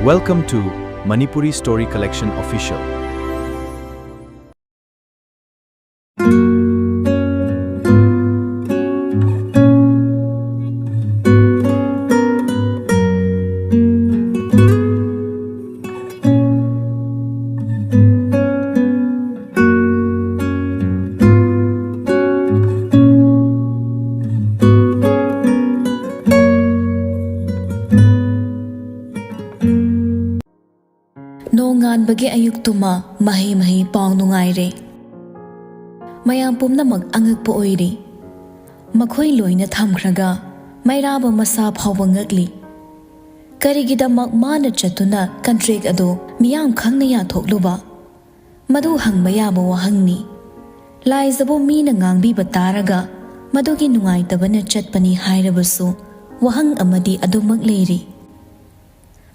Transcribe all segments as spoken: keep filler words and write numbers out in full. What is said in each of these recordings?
Welcome to Manipuri Story Collection Official. ꯅꯣꯡꯉꯥꯟꯕꯒꯤ ꯑꯌꯨꯛꯇꯨꯃ ꯃꯍꯩ ꯃꯍꯩ ꯄꯥꯎ ꯅꯨꯡꯉꯥꯏꯔꯦ꯫ ꯃꯌꯥꯝ ꯄꯨꯝꯅꯃꯛ ꯑꯉꯛꯄ ꯑꯣꯏꯔꯤ꯫ ꯃꯈꯣꯏ ꯂꯣꯏꯅ ꯊꯝꯈ꯭ꯔꯒ ꯃꯩꯔꯥꯕ ꯃꯁꯥ ꯐꯥꯎꯕ ꯉꯛꯂꯤ꯫ ꯀꯔꯤꯒꯤꯗꯃꯛ ꯃꯥꯅ ꯆꯠꯇꯨꯅ ꯀꯟꯇ꯭ꯔꯦꯛ ꯑꯗꯨ ꯃꯤꯌꯥꯝ ꯈꯪꯅ ꯌꯥꯊꯣꯛꯂꯨꯕ? ꯃꯗꯨ ꯍꯪꯕ ꯌꯥꯕ ꯋꯥꯍꯪꯅꯤ꯫ ꯂꯥꯏꯖꯕꯨ ꯃꯤꯅ ꯉꯥꯡꯕꯤꯕ ꯇꯥꯔꯒ ꯃꯗꯨꯒꯤ ꯅꯨꯡꯉꯥꯏꯇꯕꯅ ꯆꯠꯄꯅꯤ ꯍꯥꯏꯔꯕꯁꯨ, ꯋꯥꯍꯪ ꯑꯃꯗꯤ ꯑꯗꯨꯃꯛ ꯂꯩꯔꯤ꯫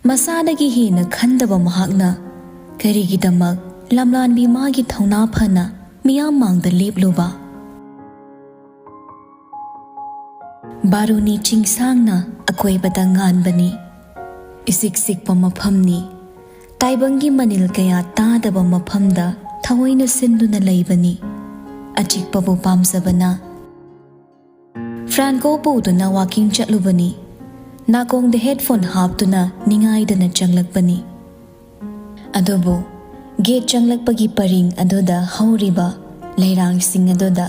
ꯃꯁꯥꯗꯒꯤ ꯍꯦꯟꯅ ꯈꯟꯗꯕ ꯃꯍꯥꯛꯅ ꯀꯔꯤꯒꯤꯗꯃꯛ ꯂꯝꯂꯥꯟꯕꯤ ꯃꯥꯒꯤ ꯊꯧꯅꯥ ꯐꯅ ꯃꯤꯌꯥꯝ ꯃꯥꯡꯗ ꯂꯦꯞꯂꯨꯕ? ꯕꯥꯔꯨꯅꯤ ꯆꯤꯡꯁꯥꯡꯅ ꯑꯀꯣꯏꯕꯗ ꯉꯥꯟꯕꯅꯤ꯫ ꯏꯆꯤꯛ ꯆꯤꯛꯄ ꯃꯐꯝꯅꯤ꯫ ꯇꯥꯏꯕꯪꯒꯤ ꯃꯅꯤꯜ ꯀꯌꯥ ꯇꯥꯗꯕ ꯃꯐꯝꯗ ꯊꯑꯣꯏꯅ ꯁꯤꯟꯗꯨꯅ ꯂꯩꯕꯅꯤ꯫ ꯑꯆꯤꯛꯄꯕꯨ ꯄꯥꯝꯖꯕꯅ꯫ ꯐ꯭ꯔꯥꯟꯀꯣ ꯄꯨꯗꯨꯅ ꯋꯥꯀꯤꯡ ꯆꯠꯂꯨꯕꯅꯤ꯫ ꯅꯥꯀꯣꯡꯗ ꯍꯦꯗꯐꯣꯟ ꯍꯥꯞꯇꯨꯅ ꯅꯤꯡꯉꯥꯏꯗꯅ ꯆꯪꯂꯛꯄꯅꯤ꯫ ꯑꯗꯨꯕꯨ ꯒꯦꯠ ꯆꯪꯂꯛꯄꯒꯤ ꯄꯔꯤꯡ ꯑꯗꯨꯗ ꯍꯧꯔꯤꯕ ꯂꯩꯔꯥꯡꯁꯤꯡ ꯑꯗꯨꯗ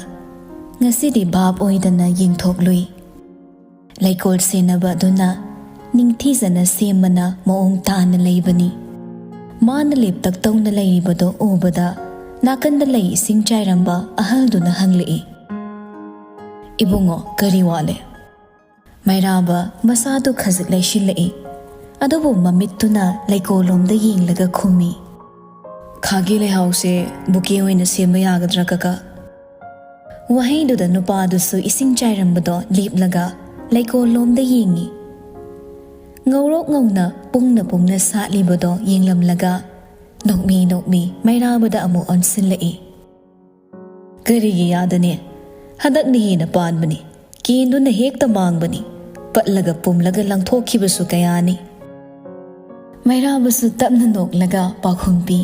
ꯉꯁꯤꯗꯤ ꯚꯥꯞ ꯑꯣꯏꯗꯅ ꯌꯦꯡꯊꯣꯛꯂꯨꯏ꯫ ꯂꯩꯀꯣꯜ ꯁꯦꯟꯅꯕ ꯑꯗꯨꯅ ꯅꯤꯡꯊꯤꯖꯅ ꯁꯦꯝꯕꯅ ꯃꯑꯣꯡ ꯇꯥꯅ ꯂꯩꯕꯅꯤ꯫ ꯃꯥꯅ ꯂꯦꯞꯇꯛ ꯇꯧꯅ ꯂꯩꯔꯤꯕꯗꯣ ꯎꯕꯗ ꯅꯥꯀꯟꯗ ꯂꯩ ꯏꯁꯤꯡ ꯆꯥꯏꯔꯝꯕ ꯑꯍꯜꯗꯨꯅ ꯍꯪꯂꯛꯏ, "ꯏꯕꯨꯡꯉꯣ, ꯀꯔꯤ ꯋꯥꯠꯂꯦ?" ꯃꯩꯔꯥꯕ ꯃꯁꯥꯗꯨ ꯈꯖꯤꯛ ꯂꯩꯁꯤꯜꯂꯛꯏ꯫ ꯑꯗꯨꯕꯨ ꯃꯃꯤꯠꯇꯨꯅ ꯂꯩꯀꯣꯜꯂꯣꯝꯗ ꯌꯦꯡꯂꯒ ꯈꯨꯝꯃꯤ, "ꯈꯥꯒꯤ ꯂꯩꯍꯥꯎꯁꯦ ꯕꯨꯀꯦ ꯑꯣꯏꯅ ꯁꯦꯝꯕ ꯌꯥꯒꯗ꯭ꯔꯥ, ꯀꯀꯥ?" ꯋꯥꯍꯩꯗꯨꯗ ꯅꯨꯄꯥꯗꯨꯁꯨ ꯏꯁꯤꯡ ꯆꯥꯏꯔꯝꯕꯗꯣ ꯂꯦꯞꯂꯒ ꯂꯩꯀꯣꯜꯂꯣꯝꯗ ꯌꯦꯡꯉꯤ꯫ ꯉꯧꯔꯣꯛ ꯉꯧꯅ ꯄꯨꯡꯅ ꯄꯨꯡꯅ ꯁꯥꯠꯂꯤꯕꯗꯣ ꯌꯦꯡꯂꯝꯂꯒ ꯅꯣꯛꯃꯤ ꯅꯣꯛꯃꯤ ꯃꯩꯔꯥꯕꯗ ꯑꯃꯨꯛ ꯑꯣꯟꯁꯤꯜꯂꯛꯏ꯫ "ꯀꯔꯤꯒꯤ ꯌꯥꯗꯅꯤ? ꯍꯟꯗꯛꯅ ꯍꯦꯟꯅ ꯄꯥꯟꯕꯅꯤ꯫ ꯀꯦꯟꯗꯨꯅ ꯍꯦꯛꯇ ꯃꯥꯡꯕꯅꯤ꯫ ꯄꯠꯂꯒ ꯄꯨꯝꯂꯒ ꯂꯪꯊꯣꯛꯈꯤꯕꯁꯨ ꯀꯌꯥꯅꯤ꯫" ꯃꯩꯔꯥꯕꯁꯨ ꯇꯞꯅ ꯅꯣꯛꯂꯒ ꯄꯥꯎꯈꯨꯝ ꯄꯤ꯫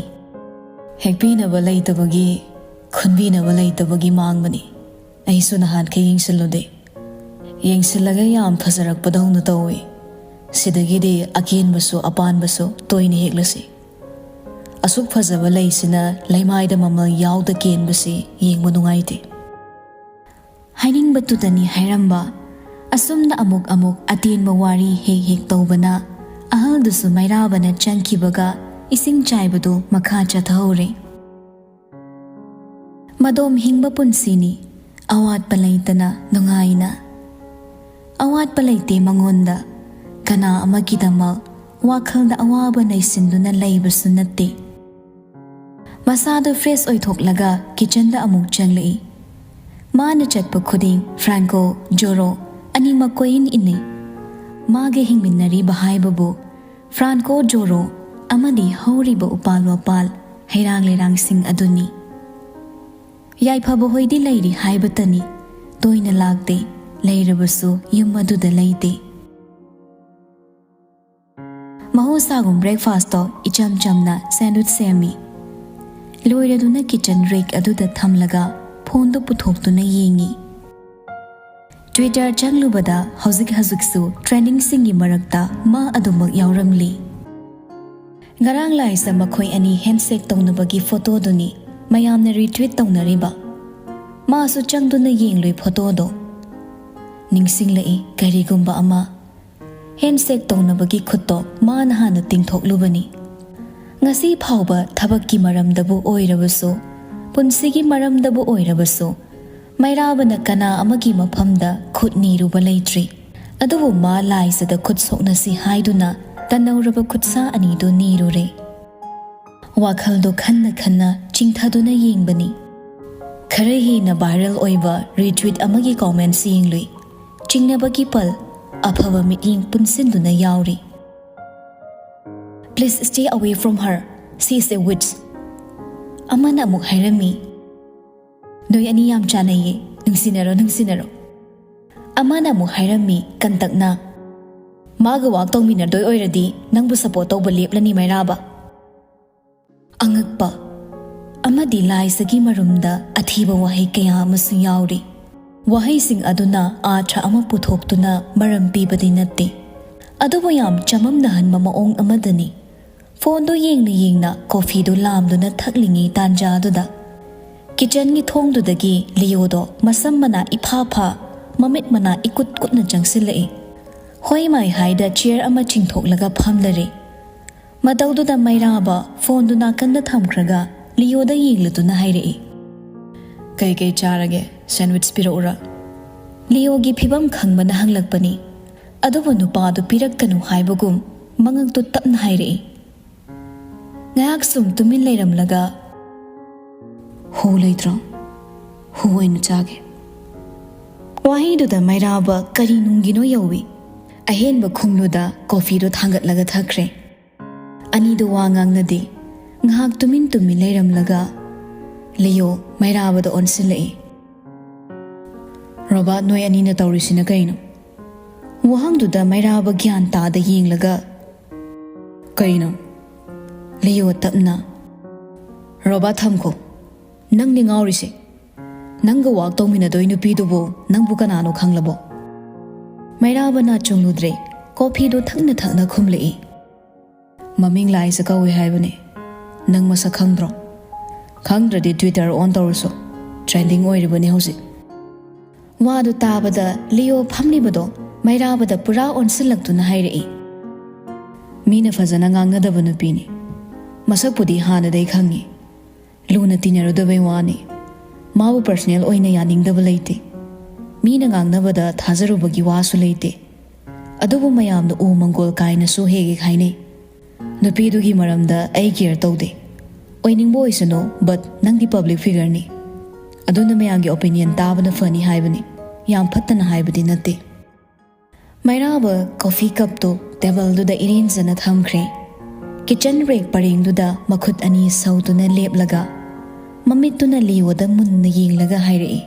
ꯍꯦꯛꯄꯤꯅꯕ ꯂꯩꯇꯕꯒꯤ, ꯈꯨꯟꯕꯤꯅꯕ ꯂꯩꯇꯕꯒꯤ ꯃꯥꯡꯕꯅꯤ꯫ ꯑꯩꯁꯨ ꯅꯍꯥꯟꯈꯩ ꯌꯦꯡꯁꯤꯜꯂꯨꯗꯦ꯫ ꯌꯦꯡꯁꯤꯜꯂꯒ ꯌꯥꯝ ꯐꯖꯔꯛꯄꯗꯧꯅ ꯇꯧꯏ꯫ ꯁꯤꯗꯒꯤꯗꯤ ꯑꯀꯦꯟꯕꯁꯨ ꯑꯄꯥꯟꯕꯁꯨ ꯇꯣꯏꯅ ꯍꯦꯛꯂꯁꯤ꯫ ꯑꯁꯨꯛ ꯐꯖꯕ ꯂꯩꯁꯤꯅ ꯂꯩꯃꯥꯏꯗ ꯃꯃꯜ ꯌꯥꯎꯗ ꯀꯦꯟꯕꯁꯤ ꯌꯦꯡꯕ ꯅꯨꯡꯉꯥꯏꯇꯦ꯫ ꯍꯥꯏꯅꯤꯡꯕꯗꯨꯗꯅꯤ ꯍꯥꯏꯔꯝꯕ꯫ ꯑꯁꯨꯝꯅ ꯑꯃꯨꯛ ꯑꯃꯨꯛ ꯑꯇꯦꯟꯕ ꯋꯥꯔꯤ ꯍꯦꯛ ꯍꯦꯛ ꯇꯧꯕꯅ ꯑꯍꯜꯗꯨꯁꯨ ꯃꯩꯔꯥꯕꯅ ꯆꯪꯈꯤꯕꯒ ꯏꯁꯤꯡ ꯆꯥꯏꯕꯗꯨ ꯃꯈꯥ ꯆꯠꯊꯍꯧꯔꯦ꯫ ꯃꯗꯣꯝ ꯍꯤꯡꯕ ꯄꯨꯟꯁꯤꯅꯤ, ꯑꯋꯥꯠꯄ ꯂꯩꯇꯅ ꯅꯨꯡꯉꯥꯏꯅ꯫ ꯑꯋꯥꯠꯄ ꯂꯩꯇꯦ ꯃꯉꯣꯟꯗ꯫ ꯀꯅꯥ ꯑꯃꯒꯤꯗꯃꯛ ꯋꯥꯈꯜꯗ ꯑꯋꯥꯕ ꯅꯩꯁꯤꯟꯗꯨꯅ ꯂꯩꯕꯁꯨ ꯅꯠꯇꯦ꯫ ꯃꯁꯥꯗꯨ ꯐ꯭ꯔꯦꯁ ꯑꯣꯏꯊꯣꯛꯂꯒ ꯀꯤꯆꯟꯗ ꯑꯃꯨꯛ ꯆꯪꯂꯛꯏ꯫ ꯃꯥꯅ ꯆꯠꯄ ꯈꯨꯗꯤꯡ ꯐ꯭ꯔꯥꯟꯀꯣ, ꯖꯣꯔꯣ ꯑꯅꯤꯃꯛ ꯀꯣꯏꯏꯟ ꯏꯟꯅꯩ꯫ ꯃꯥꯒ ꯍꯤꯡꯃꯤꯟꯅꯔꯤꯕ ꯍꯥꯏꯕꯕꯨ ꯐ꯭ꯔꯥꯟꯀꯣ, ꯖꯣꯔꯣ ꯑꯃꯗꯤ ꯍꯧꯔꯤꯕ ꯎꯄꯥꯜ ꯋꯥꯄꯥꯜ, ꯍꯩꯔꯥꯡ ꯂꯩꯔꯥꯡꯁꯤꯡ ꯑꯗꯨꯅꯤ꯫ ꯌꯥꯏꯐꯕ ꯍꯣꯏꯗꯤ ꯂꯩꯔꯤ ꯍꯥꯏꯕꯇꯅꯤ꯫ ꯇꯣꯏꯅ ꯂꯥꯛꯇꯦ, ꯂꯩꯔꯕꯁꯨ ꯌꯨꯝ ꯑꯗꯨꯗ ꯂꯩꯇꯦ꯫ ꯃꯍꯧꯁꯥꯒꯨꯝ ꯕ꯭ꯔꯦꯛꯐꯥꯁꯇꯣ ꯏꯆꯝ ꯆꯝꯅ ꯁꯦꯟꯗ꯭ꯋꯤꯆ ꯁꯦꯝꯃꯤ꯫ ꯂꯣꯏꯔꯗꯨꯅ ꯀꯤꯆꯟ ꯔꯦꯛ ꯑꯗꯨꯗ ꯊꯝꯂꯒ ꯐꯣꯟꯗꯨ ꯄꯨꯊꯣꯛꯇꯨꯅ ꯌꯦꯡꯉꯤ꯫ ꯇ꯭ꯋꯤꯇꯔ ꯆꯪꯂꯨꯕꯗ ꯍꯧꯖꯤꯛ ꯍꯧꯖꯤꯛꯁꯨ ꯇ꯭ꯔꯦꯟꯗꯤꯡꯁꯤꯡꯒꯤ ꯃꯔꯛꯇ ꯃꯥ ꯑꯗꯨꯃꯛ ꯌꯥꯎꯔꯝꯂꯤ꯫ ꯉꯔꯥꯡ ꯂꯥꯏꯁ ꯃꯈꯣꯏ ꯑꯅꯤ ꯍꯦꯟꯁꯦꯛ ꯇꯧꯅꯕꯒꯤ ꯐꯣꯇꯣꯗꯨꯅꯤ ꯃꯌꯥꯝꯅ ꯔꯤꯇ꯭ꯋꯤꯠ ꯇꯧꯅꯔꯤꯕ꯫ ꯃꯥꯁꯨ ꯆꯪꯗꯨꯅ ꯌꯦꯡꯂꯨꯏ ꯐꯣꯇꯣꯗꯣ꯫ ꯅꯤꯡꯁꯤꯡꯂꯛꯏ ꯀꯔꯤꯒꯨꯝꯕ ꯑꯃ꯫ ꯍꯦꯟꯁꯦꯛ ꯇꯧꯅꯕꯒꯤ ꯈꯨꯠꯇꯣ ꯃꯥꯅ ꯍꯥꯟꯅ ꯇꯤꯡꯊꯣꯛꯂꯨꯕꯅꯤ꯫ ꯉꯁꯤ ꯐꯥꯎꯕ ꯊꯕꯛꯀꯤ ꯃꯔꯝꯗꯕꯨ ꯑꯣꯏꯔꯕꯁꯨ, ꯄꯨꯟꯁꯤꯒꯤ ꯃꯔꯝꯗꯕꯨ ꯑꯣꯏꯔꯕꯁꯨ, ꯃꯩꯔꯥꯕꯅ ꯀꯅꯥ ꯑꯃꯒꯤ ꯃꯐꯝꯗ ꯈꯨꯠ ꯅꯤꯔꯨꯕ ꯂꯩꯇ꯭ꯔꯤ꯫ ꯑꯗꯨꯕꯨ ꯃꯥ ꯂꯥꯏꯖꯗ ꯈꯨꯠ ꯁꯣꯛꯅꯁꯤ ꯍꯥꯏꯗꯨꯅ ꯇꯟꯅꯧꯔꯕ ꯈꯨꯠꯁꯥ ꯑꯅꯤꯗꯨ ꯅꯤꯔꯨꯔꯦ꯫ ꯋꯥꯈꯜꯗꯣ ꯈꯟꯅ ꯈꯟꯅ ꯆꯤꯡꯊꯗꯨꯅ ꯌꯦꯡꯕꯅꯤ꯫ ꯈꯔ ꯍꯦꯟꯅ ꯚꯥꯏꯔꯦꯜ ꯑꯣꯏꯕ ꯔꯤꯇ꯭ꯋꯤꯠ ꯑꯃꯒꯤ ꯀꯣꯃꯦꯟꯠꯁ ꯌꯦꯡꯂꯨꯏ꯫ ꯆꯤꯡꯅꯕꯒꯤ ꯄꯜ, ꯑꯐꯕ ꯃꯤꯠꯌꯦꯡ ꯄꯨꯟꯁꯤꯟꯗꯨꯅ ꯌꯥꯎꯔꯤ꯫ "Please stay away from her. She is a witch." ꯑꯃꯅ ꯑꯃꯨꯛ ꯍꯥꯏꯔꯝꯃꯤ, "ꯅꯣꯏ ꯑꯅꯤ ꯌꯥꯝ ꯆꯥꯟꯅꯩꯌꯦ, ꯅꯨꯡꯁꯤꯅꯔꯣ, ꯅꯨꯡꯁꯤꯅꯔꯣ." ꯑꯃꯅ ꯑꯃꯨꯛ ꯍꯥꯏꯔꯝꯃꯤ ꯀꯟꯇꯛꯅ, ꯃꯥꯒ ꯋꯥꯛ ꯇꯧꯃꯤꯟꯅꯗꯣꯏ ꯑꯣꯏꯔꯗꯤ ꯅꯪꯕꯨ ꯁꯄꯣꯔꯠ ꯇꯧꯕ ꯂꯦꯞꯂꯅꯤ, ꯃꯩꯔꯥꯕ꯫ ꯑꯉꯛꯄ ꯑꯃꯗꯤ ꯂꯥꯏꯖꯒꯤ ꯃꯔꯨꯝꯗ ꯑꯊꯤꯕ ꯋꯥꯍꯩ ꯀꯌꯥ ꯑꯃꯁꯨ ꯌꯥꯎꯔꯤ꯫ ꯋꯥꯍꯩꯁꯤꯡ ꯑꯗꯨꯅ ꯑꯥꯔꯊ ꯑꯃ ꯄꯨꯊꯣꯛꯇꯨꯅ ꯃꯔꯝ ꯄꯤꯕꯗꯤ ꯅꯠꯇꯦ, ꯑꯗꯨꯕꯨ ꯌꯥꯝ ꯆꯃꯝꯅꯍꯟꯕ ꯃꯑꯣꯡ ꯑꯃꯗꯅꯤ꯫ ꯐꯣꯟꯗꯨ ꯌꯦꯡꯅ ꯌꯦꯡꯅ ꯀꯣꯐꯤꯗꯨ ꯂꯥꯝꯗꯨꯅ ꯊꯛꯂꯤꯉꯩ ꯇꯥꯟꯖꯥꯗꯨꯗ ꯀꯤꯆꯟꯒꯤ ꯊꯣꯡꯗꯨꯗꯒꯤ ꯂꯤꯌꯣꯗꯣ ꯃꯁꯝ ꯃꯅꯥ ꯏꯐꯥ ꯐꯥ, ꯃꯃꯤꯠ ꯃꯅꯥ ꯏꯀꯨꯠ ꯀꯨꯠꯅ ꯆꯪꯁꯤꯜꯂꯛꯏ꯫ ꯍꯣꯏ ꯃꯥꯏ ꯍꯥꯏꯗ ꯆꯤꯌꯔ ꯑꯃ ꯆꯤꯡꯊꯣꯛꯂꯒ ꯐꯝꯂꯔꯦ꯫ ꯃꯇꯧꯗꯨꯗ ꯃꯩꯔꯥꯕ ꯐꯣꯟꯗꯨ ꯅꯥꯀꯟꯗ ꯊꯝꯈ꯭ꯔꯒ ꯂꯤꯌꯣꯗ ꯌꯦꯡꯂꯗꯨꯅ ꯍꯥꯏꯔꯛꯏ, "ꯀꯩ ꯀꯩ ꯆꯥꯔꯒꯦ? ꯁꯦꯟꯋꯤꯆ ꯄꯤꯔꯛꯎꯔꯥ?" ꯂꯤꯌꯣꯒꯤ ꯐꯤꯕꯝ ꯈꯪꯕꯅ ꯍꯪꯂꯛꯄꯅꯤ꯫ ꯑꯗꯨꯕꯨ ꯅꯨꯄꯥꯗꯨ ꯄꯤꯔꯛꯀꯅꯨ ꯍꯥꯏꯕꯒꯨꯝ ꯃꯉꯛꯇꯨ ꯇꯞꯅ ꯍꯥꯏꯔꯛꯏ꯫ ꯉꯥꯏꯍꯥꯛ ꯁꯨꯝ ꯇꯨꯃꯤꯟ ꯂꯩꯔꯝꯂꯒ, "ꯍꯨ ꯂꯩꯇ꯭ꯔꯣ? ꯍꯨ ꯑꯣꯏꯅ ꯆꯥꯒꯦ꯫" ꯋꯥꯍꯩꯗꯨꯗ ꯃꯩꯔꯥꯕ ꯀꯔꯤ ꯅꯨꯡꯒꯤꯅꯣ ꯌꯧꯏ꯫ ꯑꯍꯦꯟꯕ ꯈꯨꯝꯂꯨꯗ ꯀꯣꯐꯤꯗꯣ ꯊꯥꯡꯒꯠꯂꯒ ꯊꯛꯈ꯭ꯔꯦ꯫ ꯑꯅꯤꯗꯣ ꯋꯥ ꯉꯥꯡꯅꯗꯦ꯫ ꯉꯥꯏꯍꯥꯛ ꯇꯨꯃꯤꯟ ꯇꯨꯃꯤꯟ ꯂꯩꯔꯝꯂꯒ ꯂꯤꯌꯣ ꯃꯩꯔꯥꯕꯗ ꯑꯣꯟꯁꯤꯜꯂꯛꯏ꯫ "ꯔꯣꯕꯥꯔꯠ, ꯅꯣꯏ ꯑꯅꯤꯅ ꯇꯧꯔꯤꯁꯤꯅ ꯀꯩꯅꯣ?" ꯋꯥꯍꯪꯗꯨꯗ ꯃꯩꯔꯥꯕ ꯒ꯭ꯌꯥꯟ ꯇꯥꯗ ꯌꯦꯡꯂꯒ, "ꯀꯩꯅꯣ?" ꯂꯤꯌꯣ ꯇꯞꯅ, "ꯔꯣꯕꯥꯔꯠ, ꯊꯝꯈꯣ꯫ ꯅꯪꯅꯦ ꯉꯥꯎꯔꯤꯁꯦ꯫ ꯅꯪꯒ ꯋꯥꯛ ꯇꯧꯃꯤꯟꯅꯗꯣꯏ ꯅꯨꯄꯤꯗꯨꯕꯨ ꯅꯪꯕꯨ ꯀꯅꯥꯅꯣ ꯈꯪꯂꯕꯣ?" ꯃꯩꯔꯥꯕ ꯅꯥ ꯆꯨꯡꯂꯨꯗ꯭ꯔꯦ꯫ ꯀꯣꯐꯤꯗꯨ ꯊꯛꯅ ꯊꯛꯅ ꯈꯨꯝꯂꯛꯏ꯫ "ꯃꯃꯤꯡ ꯂꯥꯏꯖ ꯀꯧꯏ ꯍꯥꯏꯕꯅꯦ꯫ ꯅꯪ ꯃꯁꯛ ꯈꯪꯗ꯭ꯔꯣ? ꯈꯪꯗ꯭ꯔꯗꯤ Twitter on ꯇꯧꯔꯁꯨ꯫ Trending ꯑꯣꯏꯔꯤꯕꯅꯤ ꯍꯧꯖꯤꯛ꯫" ꯋꯥꯗꯨ ꯇꯥꯕꯗ ꯂꯤꯌꯣ ꯐꯝꯂꯤꯕꯗꯣ ꯃꯩꯔꯥꯕꯗ ꯄꯨꯔꯥ ꯑꯣꯟꯁꯤꯜꯂꯛꯇꯨꯅ ꯍꯥꯏꯔꯛꯏ꯫ "ꯃꯤꯅ ꯐꯖꯅ ꯉꯥꯡꯅꯗꯕ ꯅꯨꯄꯤꯅꯤ꯫ ꯃꯁꯛꯄꯨꯗꯤ ꯍꯥꯟꯅꯗꯩ ꯈꯪꯉꯤ꯫ ꯂꯨꯅ ꯇꯤꯟꯅꯔꯨꯗꯕꯩ ꯋꯥꯅꯤ꯫ ꯃꯥꯕꯨ personal ꯑꯣꯏꯅ ꯌꯥꯅꯤꯡꯗꯕ ꯂꯩꯇꯦ꯫ ꯃꯤꯅ ꯉꯥꯡꯅꯕꯗ ꯊꯥꯖꯔꯨꯕꯒꯤ ꯋꯥꯁꯨ ꯂꯩꯇꯦ꯫ ꯑꯗꯨꯕꯨ ꯃꯌꯥꯝꯅ ꯎ ꯃꯪꯒꯣꯜ ꯀꯥꯏꯅꯁꯨ ꯍꯦꯛ ꯍꯦꯛ ꯍꯥꯏꯅꯩ꯫ ꯅꯨꯄꯤꯗꯨꯒꯤ ꯃꯔꯝꯗ ꯑꯩ care ꯇꯧꯗꯦ꯫ ꯑꯣꯏꯅꯤꯡꯕ ꯑꯣꯏꯁꯅꯨ, but ꯅꯪꯗꯤ public figureꯅꯤ꯫ ꯑꯗꯨꯅ ꯃꯌꯥꯝꯒꯤ opinion ꯇꯥꯕꯅ ꯐꯅꯤ ꯍꯥꯏꯕꯅꯤ꯫ ꯌꯥꯝ ꯐꯠꯇꯅ ꯍꯥꯏꯕꯗꯤ ꯅꯠꯇꯦ꯫" ꯃꯩꯔꯥꯕ ꯀꯣꯐꯤ ꯀꯞꯇꯨ ꯇꯦꯕꯜꯗꯨꯗ ꯏꯔꯦꯟꯖꯅ ꯊꯝꯈ꯭ꯔꯦ꯫ ꯀꯤꯆꯟ ꯔꯦꯛ ꯄꯔꯦꯡꯗꯨꯗ ꯃꯈꯨꯠ ꯑꯅꯤ ꯁꯧꯗꯨꯅ ꯂꯦꯞꯂꯒ ꯃꯃꯤꯠꯇꯨꯅ ꯂꯤꯌꯣꯗ ꯃꯨꯟꯅ ꯌꯦꯡꯂꯒ ꯍꯥꯏꯔꯛꯏ,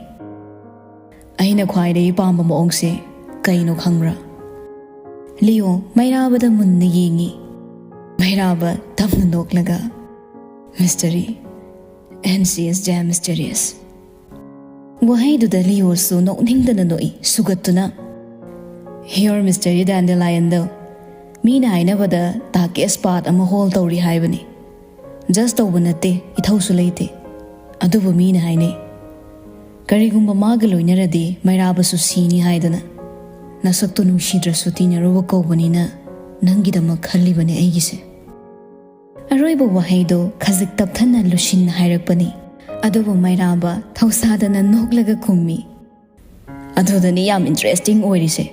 "ꯑꯩꯅ ꯈ꯭ꯋꯥꯏꯗꯒꯤ ꯄꯥꯝꯕ ꯃꯑꯣꯡꯁꯦ ꯀꯩꯅꯣ ꯈꯪꯕ꯭ꯔꯥ? ꯂꯤꯌꯣ ꯃꯩꯔꯥꯕꯗ ꯃꯨꯟꯅ ꯌꯦꯡꯉꯤ꯫ ꯃꯩꯔꯥꯕ ꯇꯞꯅ ꯅꯣꯛꯂꯒ, "Mystery, and she is damn mysterious." ꯋꯥꯍꯩꯗꯨꯗ ꯂꯤꯌꯣꯁꯨ ꯅꯣꯛꯅꯤꯡꯗꯅ ꯅꯣꯛꯏ, ꯁꯨꯒꯠꯇꯨꯅ꯫ "Your mystery dandelion-ꯗꯣ ꯃꯤꯅ ꯍꯥꯏꯅꯕꯗ ꯇꯥꯀꯦꯁ ꯄꯥꯠ ꯑꯃ ꯍꯣꯜ ꯇꯧꯔꯤ ꯍꯥꯏꯕꯅꯤ꯫ Judge ꯇꯧꯕ ꯅꯠꯇꯦ, ꯏꯊꯧꯁꯨ ꯂꯩꯇꯦ꯫ ꯑꯗꯨꯕꯨ ꯃꯤꯅ ꯍꯥꯏꯅꯩ, ꯀꯔꯤꯒꯨꯝꯕ ꯃꯥꯒ ꯂꯣꯏꯅꯔꯗꯤ ꯃꯩꯔꯥꯕꯁꯨ ꯁꯤꯅꯤ ꯍꯥꯏꯗꯅ꯫ ꯅꯁꯛꯇꯣ ꯅꯨꯡꯁꯤꯗ꯭ꯔꯁꯨ ꯇꯤꯟꯅꯔꯨꯕ ꯀꯧꯕꯅꯤꯅ ꯅꯪꯒꯤꯗꯃꯛ ꯈꯜꯂꯤꯕꯅꯦ ꯑꯩꯒꯤꯁꯦ꯫" ꯑꯔꯣꯏꯕ ꯋꯥꯍꯩꯗꯣ ꯈꯖꯤꯛ ꯇꯞꯊꯅ ꯂꯨꯁꯤꯟꯅ ꯍꯥꯏꯔꯛꯄꯅꯤ꯫ ꯑꯗꯨꯕꯨ ꯃꯩꯔꯥꯕ ꯊꯧꯁꯥꯗꯅ ꯅꯣꯛꯂꯒ ꯈꯨꯝꯃꯤ, "ꯑꯗꯨꯗꯅꯤ ꯌꯥꯝ interesting ꯑꯣꯏꯔꯤꯁꯦ꯫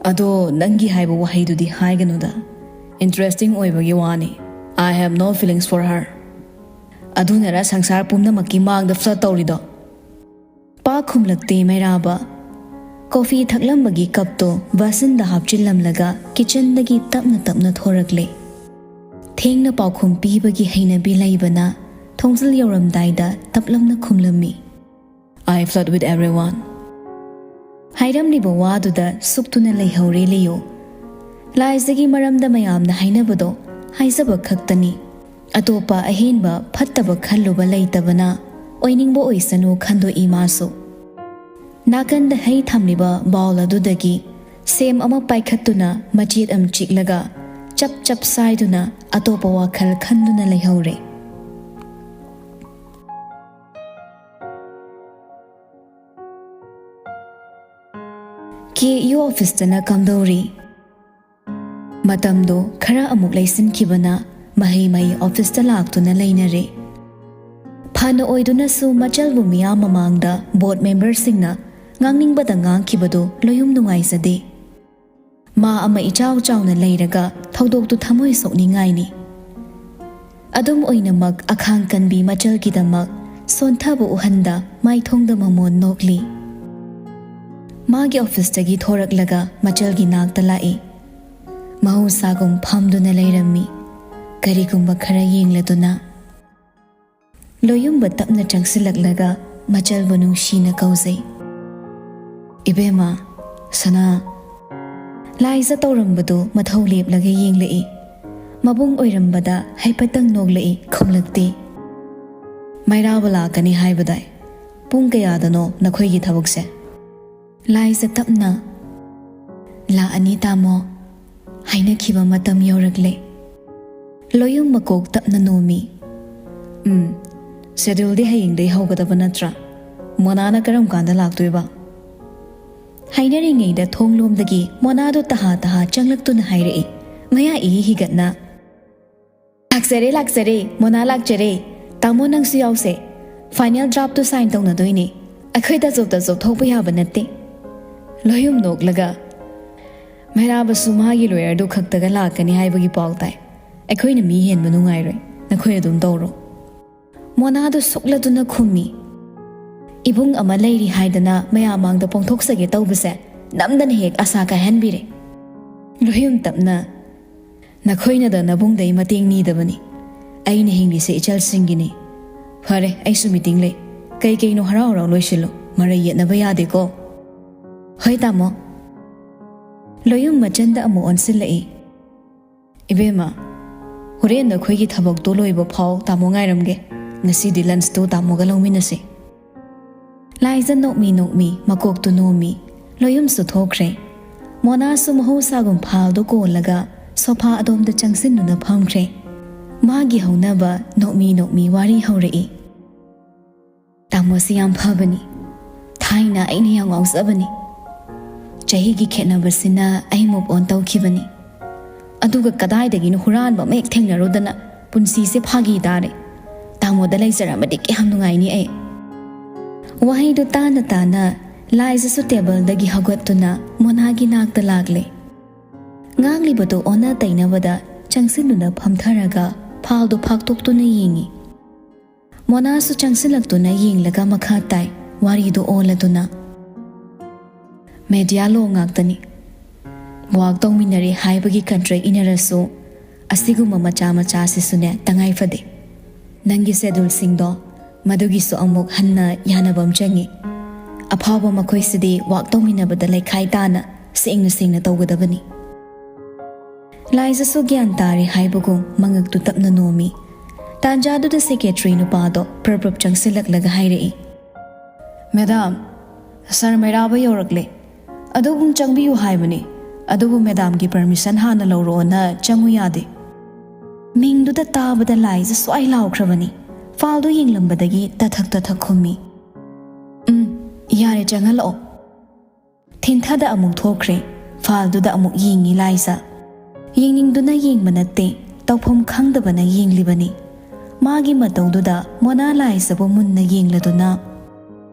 ꯑꯗꯣ ꯅꯪꯒꯤ ꯍꯥꯏꯕ ꯋꯥꯍꯩꯗꯨꯗꯤ ꯍꯥꯏꯒꯅꯨꯗ꯫ Interesting ꯑꯣꯏꯕꯒꯤ ꯋꯥꯅꯤ꯫ I have no feelings for her꯫ ꯑꯗꯨꯅꯔ ꯁꯪꯁꯥꯔ ꯄꯨꯝꯅꯃꯛꯀꯤ ꯃꯥꯡꯗ flirt ꯇꯧꯔꯤꯗꯣ?" ꯄꯥꯛ ꯈꯨꯝꯂꯛꯇꯦ ꯃꯩꯔꯥꯕ꯫ ꯀꯣꯐꯤ ꯊꯛꯂꯝꯕꯒꯤ ꯀꯞꯇꯣ ꯕꯥꯁꯟꯗ ꯍꯥꯞꯆꯤꯜꯂꯝꯂꯒ ꯀꯤꯆꯟꯗꯒꯤ ꯇꯞꯅ ꯇꯞꯅ ꯊꯣꯔꯛꯂꯦ꯫ ꯊꯦꯡꯅ ꯄꯥꯎꯈꯨꯝ ꯄꯤꯕꯒꯤ ꯍꯩꯅꯕꯤ ꯂꯩꯕꯅ ꯊꯣꯡꯖꯤꯜ ꯌꯧꯔꯝꯗꯥꯏꯗ ꯇꯞꯂꯝꯅ ꯈꯨꯝꯂꯝꯃꯤ, "I flirt with everyone꯫" ꯍꯥꯏꯔꯝꯂꯤꯕ ꯋꯥꯗꯨꯗ ꯁꯨꯛꯇꯨꯅ ꯂꯩꯍꯧꯔꯦ ꯂꯤꯌꯣ꯫ ꯂꯥꯏꯖꯒꯤ ꯃꯔꯝꯗ ꯃꯌꯥꯝꯅ ꯍꯥꯏꯅꯕꯗꯣ ꯍꯥꯏꯖꯕ ꯈꯛꯇꯅꯤ꯫ ꯑꯇꯣꯞꯄ ꯑꯍꯦꯟꯕ ꯐꯠꯇꯕ ꯈꯜꯂꯨꯕ ꯂꯩꯇꯕꯅ ꯑꯣꯏꯅꯤꯡꯕ ꯑꯣꯏꯁꯅꯨ ꯈꯟꯗꯣꯛꯏ ꯃꯥꯁꯨ꯫ ꯅꯥꯀꯟꯗ ꯍꯩ ꯊꯝꯂꯤꯕ bowl ꯑꯗꯨꯗꯒꯤ ꯁꯦꯝ ꯑꯃ ꯄꯥꯏꯈꯠꯇꯨꯅ ꯃꯆꯦꯠ ꯑꯃ ꯆꯤꯛꯂꯒ ꯆꯞ ꯆꯞ ꯁꯥꯏꯗꯨꯅ ꯑꯇꯣꯞꯄ ꯋꯥꯈꯜ ꯈꯟꯗꯨꯅ ꯂꯩꯍꯧꯔꯦ꯫ ꯀꯦ ꯌꯨ ꯑꯣꯐꯤꯁꯇꯅ ꯀꯝꯗꯧꯔꯤ? ꯃꯇꯝꯗꯣ ꯈꯔ ꯑꯃꯨꯛ ꯂꯩꯁꯤꯟꯈꯤꯕꯅ ꯃꯍꯩ ꯃꯍꯩ ꯑꯣꯐꯤꯁꯇ ꯂꯥꯛꯇꯨꯅ ꯂꯩꯅꯔꯦ꯫ ꯐꯅ ꯑꯣꯏꯗꯨꯅꯁꯨ ꯃꯆꯜꯕꯨ ꯃꯤꯌꯥꯝ ꯃꯃꯥꯡꯗ ꯕꯣꯔꯗ ꯃꯦꯝꯕꯔꯁꯤꯡꯅ ꯉꯥꯡꯅꯤꯡꯕꯗ ꯉꯥꯡꯈꯤꯕꯗꯨ ꯂꯣꯌꯨꯝ ꯅꯨꯡꯉꯥꯏꯖꯗꯦ꯫ ꯃꯥ ꯑꯃ ꯏꯆꯥꯎ ꯆꯥꯎꯅ ꯂꯩꯔꯒ ꯊꯧꯗꯣꯛꯇꯨ ꯊꯃꯣꯏ ꯁꯣꯛꯅꯤꯡꯉꯥꯏꯅꯤ꯫ ꯑꯗꯨꯝ ꯑꯣꯏꯅꯃꯛ ꯑꯈꯥꯡ ꯀꯟꯕꯤ ꯃꯆꯜꯒꯤꯗꯃꯛ ꯁꯣꯟꯊꯕ ꯎꯍꯟꯗ ꯃꯥꯏꯊꯣꯡꯗ ꯃꯃꯣꯟ ꯅꯣꯛꯂꯤ꯫ ꯃꯥꯒꯤ ꯑꯣꯐꯤꯁꯇꯒꯤ ꯊꯣꯔꯛꯂꯒ ꯃꯆꯜꯒꯤ ꯅꯥꯛꯇ ꯂꯥꯛꯏ꯫ ꯃꯍꯧꯁꯥꯒꯨꯝ ꯐꯝꯗꯨꯅ ꯂꯩꯔꯝꯃꯤ, ꯀꯔꯤꯒꯨꯝꯕ ꯈꯔ ꯌꯦꯡꯂꯗꯨꯅ꯫ ꯂꯣꯌꯨꯝꯕ ꯇꯞꯅ ꯆꯪꯁꯤꯜꯂꯛꯂꯒ ꯃꯆꯜꯕꯨ ꯅꯨꯡꯁꯤꯅ ꯀꯧꯖꯩ, "ꯏꯕꯦꯝꯃ, ꯁꯅꯥ꯫" ꯂꯥꯏꯖ ꯇꯧꯔꯝꯕꯗꯨ ꯃꯊꯧ ꯂꯦꯞꯂꯒ ꯌꯦꯡꯂꯛꯏ꯫ ꯃꯕꯨꯡ ꯑꯣꯏꯔꯝꯕꯗ ꯍꯥꯏꯐꯦꯠꯇꯪ ꯅꯣꯛꯂꯛꯏ, ꯈꯨꯝꯂꯛꯇꯦ꯫ "ꯃꯩꯔꯥꯕ ꯂꯥꯛꯀꯅꯤ ꯍꯥꯏꯕꯗꯥꯏ? ꯄꯨꯡ ꯀꯌꯥꯗꯅꯣ ꯅꯈꯣꯏꯒꯤ ꯊꯕꯛꯁꯦ?" ꯂꯥꯏꯖ ꯇꯞꯅ, "ꯂꯥꯛꯑꯅꯤ ꯇꯥꯃꯣ, ꯍꯥꯏꯅꯈꯤꯕ ꯃꯇꯝ ꯌꯧꯔꯛꯂꯦ꯫" ꯂꯣꯌꯨꯝ ꯃꯀꯣꯛ ꯇꯞꯅ ꯅꯣꯝꯃꯤ꯫ "ꯎꯝ, ꯁꯦꯗ꯭ꯌꯨꯜꯗꯤ ꯍꯌꯦꯡꯗꯩ ꯍꯧꯒꯗꯕ ꯅꯠꯇ꯭ꯔꯥ? ꯃꯣꯅꯥꯅ ꯀꯔꯝ ꯀꯥꯟꯗ ꯂꯥꯛꯇꯣꯏꯕ?" ꯍꯥꯏꯅꯔꯤꯉꯩꯗ ꯊꯣꯡ ꯂꯣꯝꯗꯒꯤ ꯃꯣꯅꯥꯗꯣ ꯇꯍꯥ ꯇꯍꯥ ꯆꯪꯂꯛꯇꯨꯅ ꯍꯥꯏꯔꯛꯏ, ꯃꯌꯥ ꯏꯍꯤ ꯍꯤꯒꯠꯅ꯫ "ꯂꯥꯛꯆꯔꯦ, ꯂꯥꯛꯆꯔꯦ, ꯃꯣꯅꯥ ꯂꯥꯛꯆꯔꯦ꯫ ꯇꯥꯃꯣ, ꯅꯪꯁꯨ ꯌꯥꯎꯁꯦ꯫ ꯐꯥꯏꯅꯦꯜ ꯗ꯭ꯔꯥꯐꯇꯨ ꯁꯥꯏꯟ ꯇꯧꯅꯗꯣꯏꯅꯦ꯫ ꯑꯩꯈꯣꯏ ꯇꯥꯖꯣꯞ ꯇꯥꯖꯣꯞ ꯊꯣꯛꯄ ꯌꯥꯕ ꯅꯠꯇꯦ꯫" ꯂꯣꯌꯨꯝ ꯅꯣꯛꯂꯒ, "ꯃꯩꯔꯥꯕꯁꯨ ꯃꯥꯒꯤ ꯂꯣꯌꯔꯗꯨ ꯈꯛꯇꯒ ꯂꯥꯛꯀꯅꯤ ꯍꯥꯏꯕꯒꯤ ꯄꯥꯎ ꯇꯥꯏ꯫ ꯑꯩꯈꯣꯏꯅ ꯃꯤ ꯍꯦꯟꯕ ꯅꯨꯡꯉꯥꯏꯔꯣꯏ꯫ ꯅꯈꯣꯏ ꯑꯗꯨꯝ ꯇꯧꯔꯣ꯫" ꯃꯣꯅꯥꯗꯨ ꯁꯨꯛꯂꯗꯨꯅ ꯈꯨꯝꯃꯤ꯫ "ꯏꯕꯨꯡ ꯑꯃ ꯂꯩꯔꯤ ꯍꯥꯏꯗꯅ ꯃꯌꯥꯝ ꯃꯥꯡꯗ ꯄꯣꯡꯊꯣꯛꯆꯒꯦ ꯇꯧꯕꯁꯦ ꯅꯝꯗꯅ ꯍꯦꯛ ꯑꯁꯥ ꯀꯥꯏꯍꯟꯕꯤꯔꯦ꯫" ꯂꯣꯌꯨꯝ ꯇꯞꯅ, "ꯅꯈꯣꯏꯅꯗ ꯅꯕꯨꯡꯗꯩ ꯃꯇꯦꯡ ꯅꯤꯗꯕꯅꯤ꯫ ꯑꯩꯅ ꯍꯤꯡꯂꯤꯁꯦ ꯏꯆꯜꯁꯤꯡꯒꯤꯅꯤ꯫ ꯐꯔꯦ, ꯑꯩꯁꯨ ꯃꯤꯇꯤꯡ ꯂꯩ꯫ ꯀꯩ ꯀꯩꯅꯣ ꯍꯔꯥꯎ ꯍꯔꯥꯎ ꯂꯣꯏꯁꯤꯜꯂꯨ꯫ ꯃꯔꯩ ꯌꯦꯠꯅꯕ ꯌꯥꯗꯦꯀꯣ꯫" "ꯍꯣꯏ ꯇꯥꯃꯣ꯫" ꯂꯣꯌꯨꯝ ꯃꯆꯟꯗ ꯑꯃꯨꯛ ꯑꯣꯟꯁꯤꯜꯂꯛꯏ꯫ "ꯏꯕꯦꯝꯃ, ꯍꯣꯔꯦꯟ ꯅꯈꯣꯏꯒꯤ ꯊꯕꯛꯇꯣ ꯂꯣꯏꯕ ꯐꯥꯎ ꯇꯥꯃꯣ ꯉꯥꯏꯔꯝꯒꯦ꯫ ꯉꯁꯤꯗꯤ ꯂꯟꯁꯇꯨ ꯇꯥꯃꯣꯒ ꯂꯧꯃꯤꯟꯅꯁꯤ꯫" ꯂꯥꯏꯖ ꯅꯣꯛꯃꯤ ꯅꯣꯛꯃꯤ ꯃꯀꯣꯛꯇꯨ ꯅꯣꯝꯃꯤ꯫ ꯂꯣꯌꯨꯝꯁꯨ ꯊꯣꯛꯈ꯭ꯔꯦ꯫ ꯃꯣꯅꯥꯁꯨ ꯃꯍꯧꯁꯥꯒꯨꯝ ꯐꯥꯜꯗꯨ ꯀꯣꯜꯂꯒ ꯁꯣꯐꯥ ꯑꯗꯣꯝꯗ ꯆꯪꯁꯤꯟꯗꯨꯅ ꯐꯝꯈ꯭ꯔꯦ꯫ ꯃꯥꯒꯤ ꯍꯧꯅꯕ ꯅꯣꯛꯃꯤ ꯅꯣꯛꯃꯤ ꯋꯥꯔꯤ ꯍꯧꯔꯛꯏ꯫ "ꯇꯥꯃꯣꯁꯤ ꯌꯥꯝ ꯐꯕꯅꯤ꯫ ꯊꯥꯏꯅ ꯑꯩꯅ ꯌꯥꯝ ꯉꯥꯎꯖꯕꯅꯤ꯫ ꯆꯍꯤꯒꯤ ꯈꯦꯠꯅꯕꯁꯤꯅ ꯑꯩ move on ꯇꯧꯈꯤꯕꯅꯤ꯫ ꯑꯗꯨꯒ ꯀꯗꯥꯏꯗꯒꯤꯅꯣ ꯍꯨꯔꯥꯟꯕ ꯑꯃ ꯍꯦꯛ ꯊꯦꯡꯅꯔꯨꯗꯅ ꯄꯨꯟꯁꯤꯁꯦ ꯐꯥꯒꯤ ꯇꯥꯔꯦ꯫ ꯇꯥꯃꯣꯗ ꯂꯩꯖꯔꯝꯃꯗꯤ ꯀꯌꯥꯝ ꯅꯨꯡꯉꯥꯏꯅꯤ ꯑꯩ꯫" ꯋꯥꯍꯩꯗꯨ ꯇꯥꯅ ꯇꯥꯅ ꯂꯥꯏꯖꯁꯨ ꯇꯦꯕꯜꯗꯒꯤ ꯍꯧꯒꯠꯇꯨꯅ ꯃꯣꯅꯥꯒꯤ ꯅꯥꯛꯇ ꯂꯥꯛꯂꯦ꯫ ꯉꯥꯡꯂꯤꯕꯗꯨ ꯑꯣꯟꯅ ꯇꯩꯅꯕꯗ ꯆꯪꯁꯤꯟꯗꯨꯅ ꯐꯝꯊꯔꯒ ꯐꯥꯜꯗꯨ ꯐꯥꯛꯇꯣꯛꯇꯨꯅ ꯌꯦꯡꯉꯤ꯫ ꯃꯣꯅꯥꯁꯨ ꯆꯪꯁꯤꯜꯂꯛꯇꯨꯅ ꯌꯦꯡꯂꯒ ꯃꯈꯥ ꯇꯥꯏ, ꯋꯥꯔꯤꯗꯨ ꯑꯣꯜꯂꯗꯨꯅ꯫ "ꯃꯦꯗꯤꯌꯥ ꯂꯣ ꯉꯥꯛꯇꯅꯤ꯫ ꯋꯥꯛ ꯇꯧꯃꯤꯟꯅꯔꯦ ꯍꯥꯏꯕꯒꯤ ꯀꯟꯇ꯭ꯔꯦꯛ ꯏꯅꯔꯁꯨ ꯑꯁꯤꯒꯨꯝꯕ ꯃꯆꯥ ꯃꯆꯥꯁꯤꯁꯨꯅꯦ ꯇꯉꯥꯏ ꯐꯗꯦ꯫ ꯅꯪꯒꯤ ꯁꯦꯗꯨꯜꯁꯤꯡꯗꯣ ꯃꯗꯨꯒꯤꯁꯨ ꯑꯃꯨꯛ ꯍꯟꯅ ꯌꯥꯅꯕ ꯑꯃ ꯆꯪꯉꯤ꯫ ꯑꯐꯥꯎꯕ ꯃꯈꯣꯏꯁꯤꯗꯤ ꯋꯥꯛ ꯇꯧꯃꯤꯟꯅꯕꯗ ꯂꯩꯈꯥꯏ ꯇꯥꯅ ꯁꯦꯡꯅ ꯁꯦꯡꯅ ꯇꯧꯒꯗꯕꯅꯤ꯫ ꯂꯥꯏꯖꯁꯨ ꯒ꯭ꯌꯥꯟ ꯇꯥꯔꯦ ꯍꯥꯏꯕꯒꯨꯝ ꯃꯉꯛꯇꯨ ꯇꯞꯅ ꯅꯣꯝꯃꯤ꯫ ꯇꯥꯟꯖꯥꯗꯨꯗ ꯁꯦꯀ꯭ꯔꯦꯇꯔꯤ ꯅꯨꯄꯥꯗꯣ ꯄ꯭ꯔꯞ ꯄ꯭ꯔꯞ ꯆꯪꯁꯤꯜꯂꯛꯂꯒ ꯍꯥꯏꯔꯛꯏ, "ꯃꯦꯗꯥꯝ, ꯁꯥꯔ ꯃꯩꯔꯥꯕ ꯌꯧꯔꯛꯂꯦ꯫ ꯑꯗꯨꯕꯨ ꯆꯪꯕꯤꯌꯨ ꯍꯥꯏꯕꯅꯤ꯫ ꯑꯗꯨꯕꯨ ꯃꯦꯗꯥꯝꯒꯤ ꯄꯔꯃꯤꯁꯟ ꯍꯥꯟꯅ ꯂꯧꯔꯛꯑꯣꯅ ꯆꯪꯉꯨ ꯌꯥꯗꯦ꯫" ꯃꯤꯡꯗꯨꯗ ꯇꯥꯕꯗ ꯂꯥꯏꯖ ꯁ꯭ꯋꯥꯏ ꯂꯥꯎꯈ꯭ꯔꯕꯅꯤ꯫ ꯐꯥꯏꯜꯗꯨ ꯌꯦꯡꯂꯝꯕꯗꯒꯤ ꯇꯊꯛ ꯇꯊꯛ ꯈꯨꯝꯃꯤ, "ꯎꯝ, ꯌꯥꯔꯦ, ꯆꯪꯍꯜꯂꯛꯑꯣ꯫" ꯊꯤꯟꯊꯗ ꯑꯃꯨꯛ ꯊꯣꯛꯈ꯭ꯔꯦ꯫ ꯐꯥꯏꯜꯗꯨꯗ ꯑꯃꯨꯛ ꯌꯦꯡꯉꯤ ꯂꯥꯏꯖ꯫ ꯌꯦꯡꯅꯤꯡꯗꯨꯅ ꯌꯦꯡꯕ ꯅꯠꯇꯦ, ꯇꯧꯐꯝ ꯈꯪꯗꯕꯅ ꯌꯦꯡꯂꯤꯕꯅꯤ꯫ ꯃꯥꯒꯤ ꯃꯇꯧꯗꯨꯗ ꯃꯣꯅꯥ ꯂꯥꯏꯖꯕꯨ ꯃꯨꯟꯅ ꯌꯦꯡꯂꯗꯨꯅ,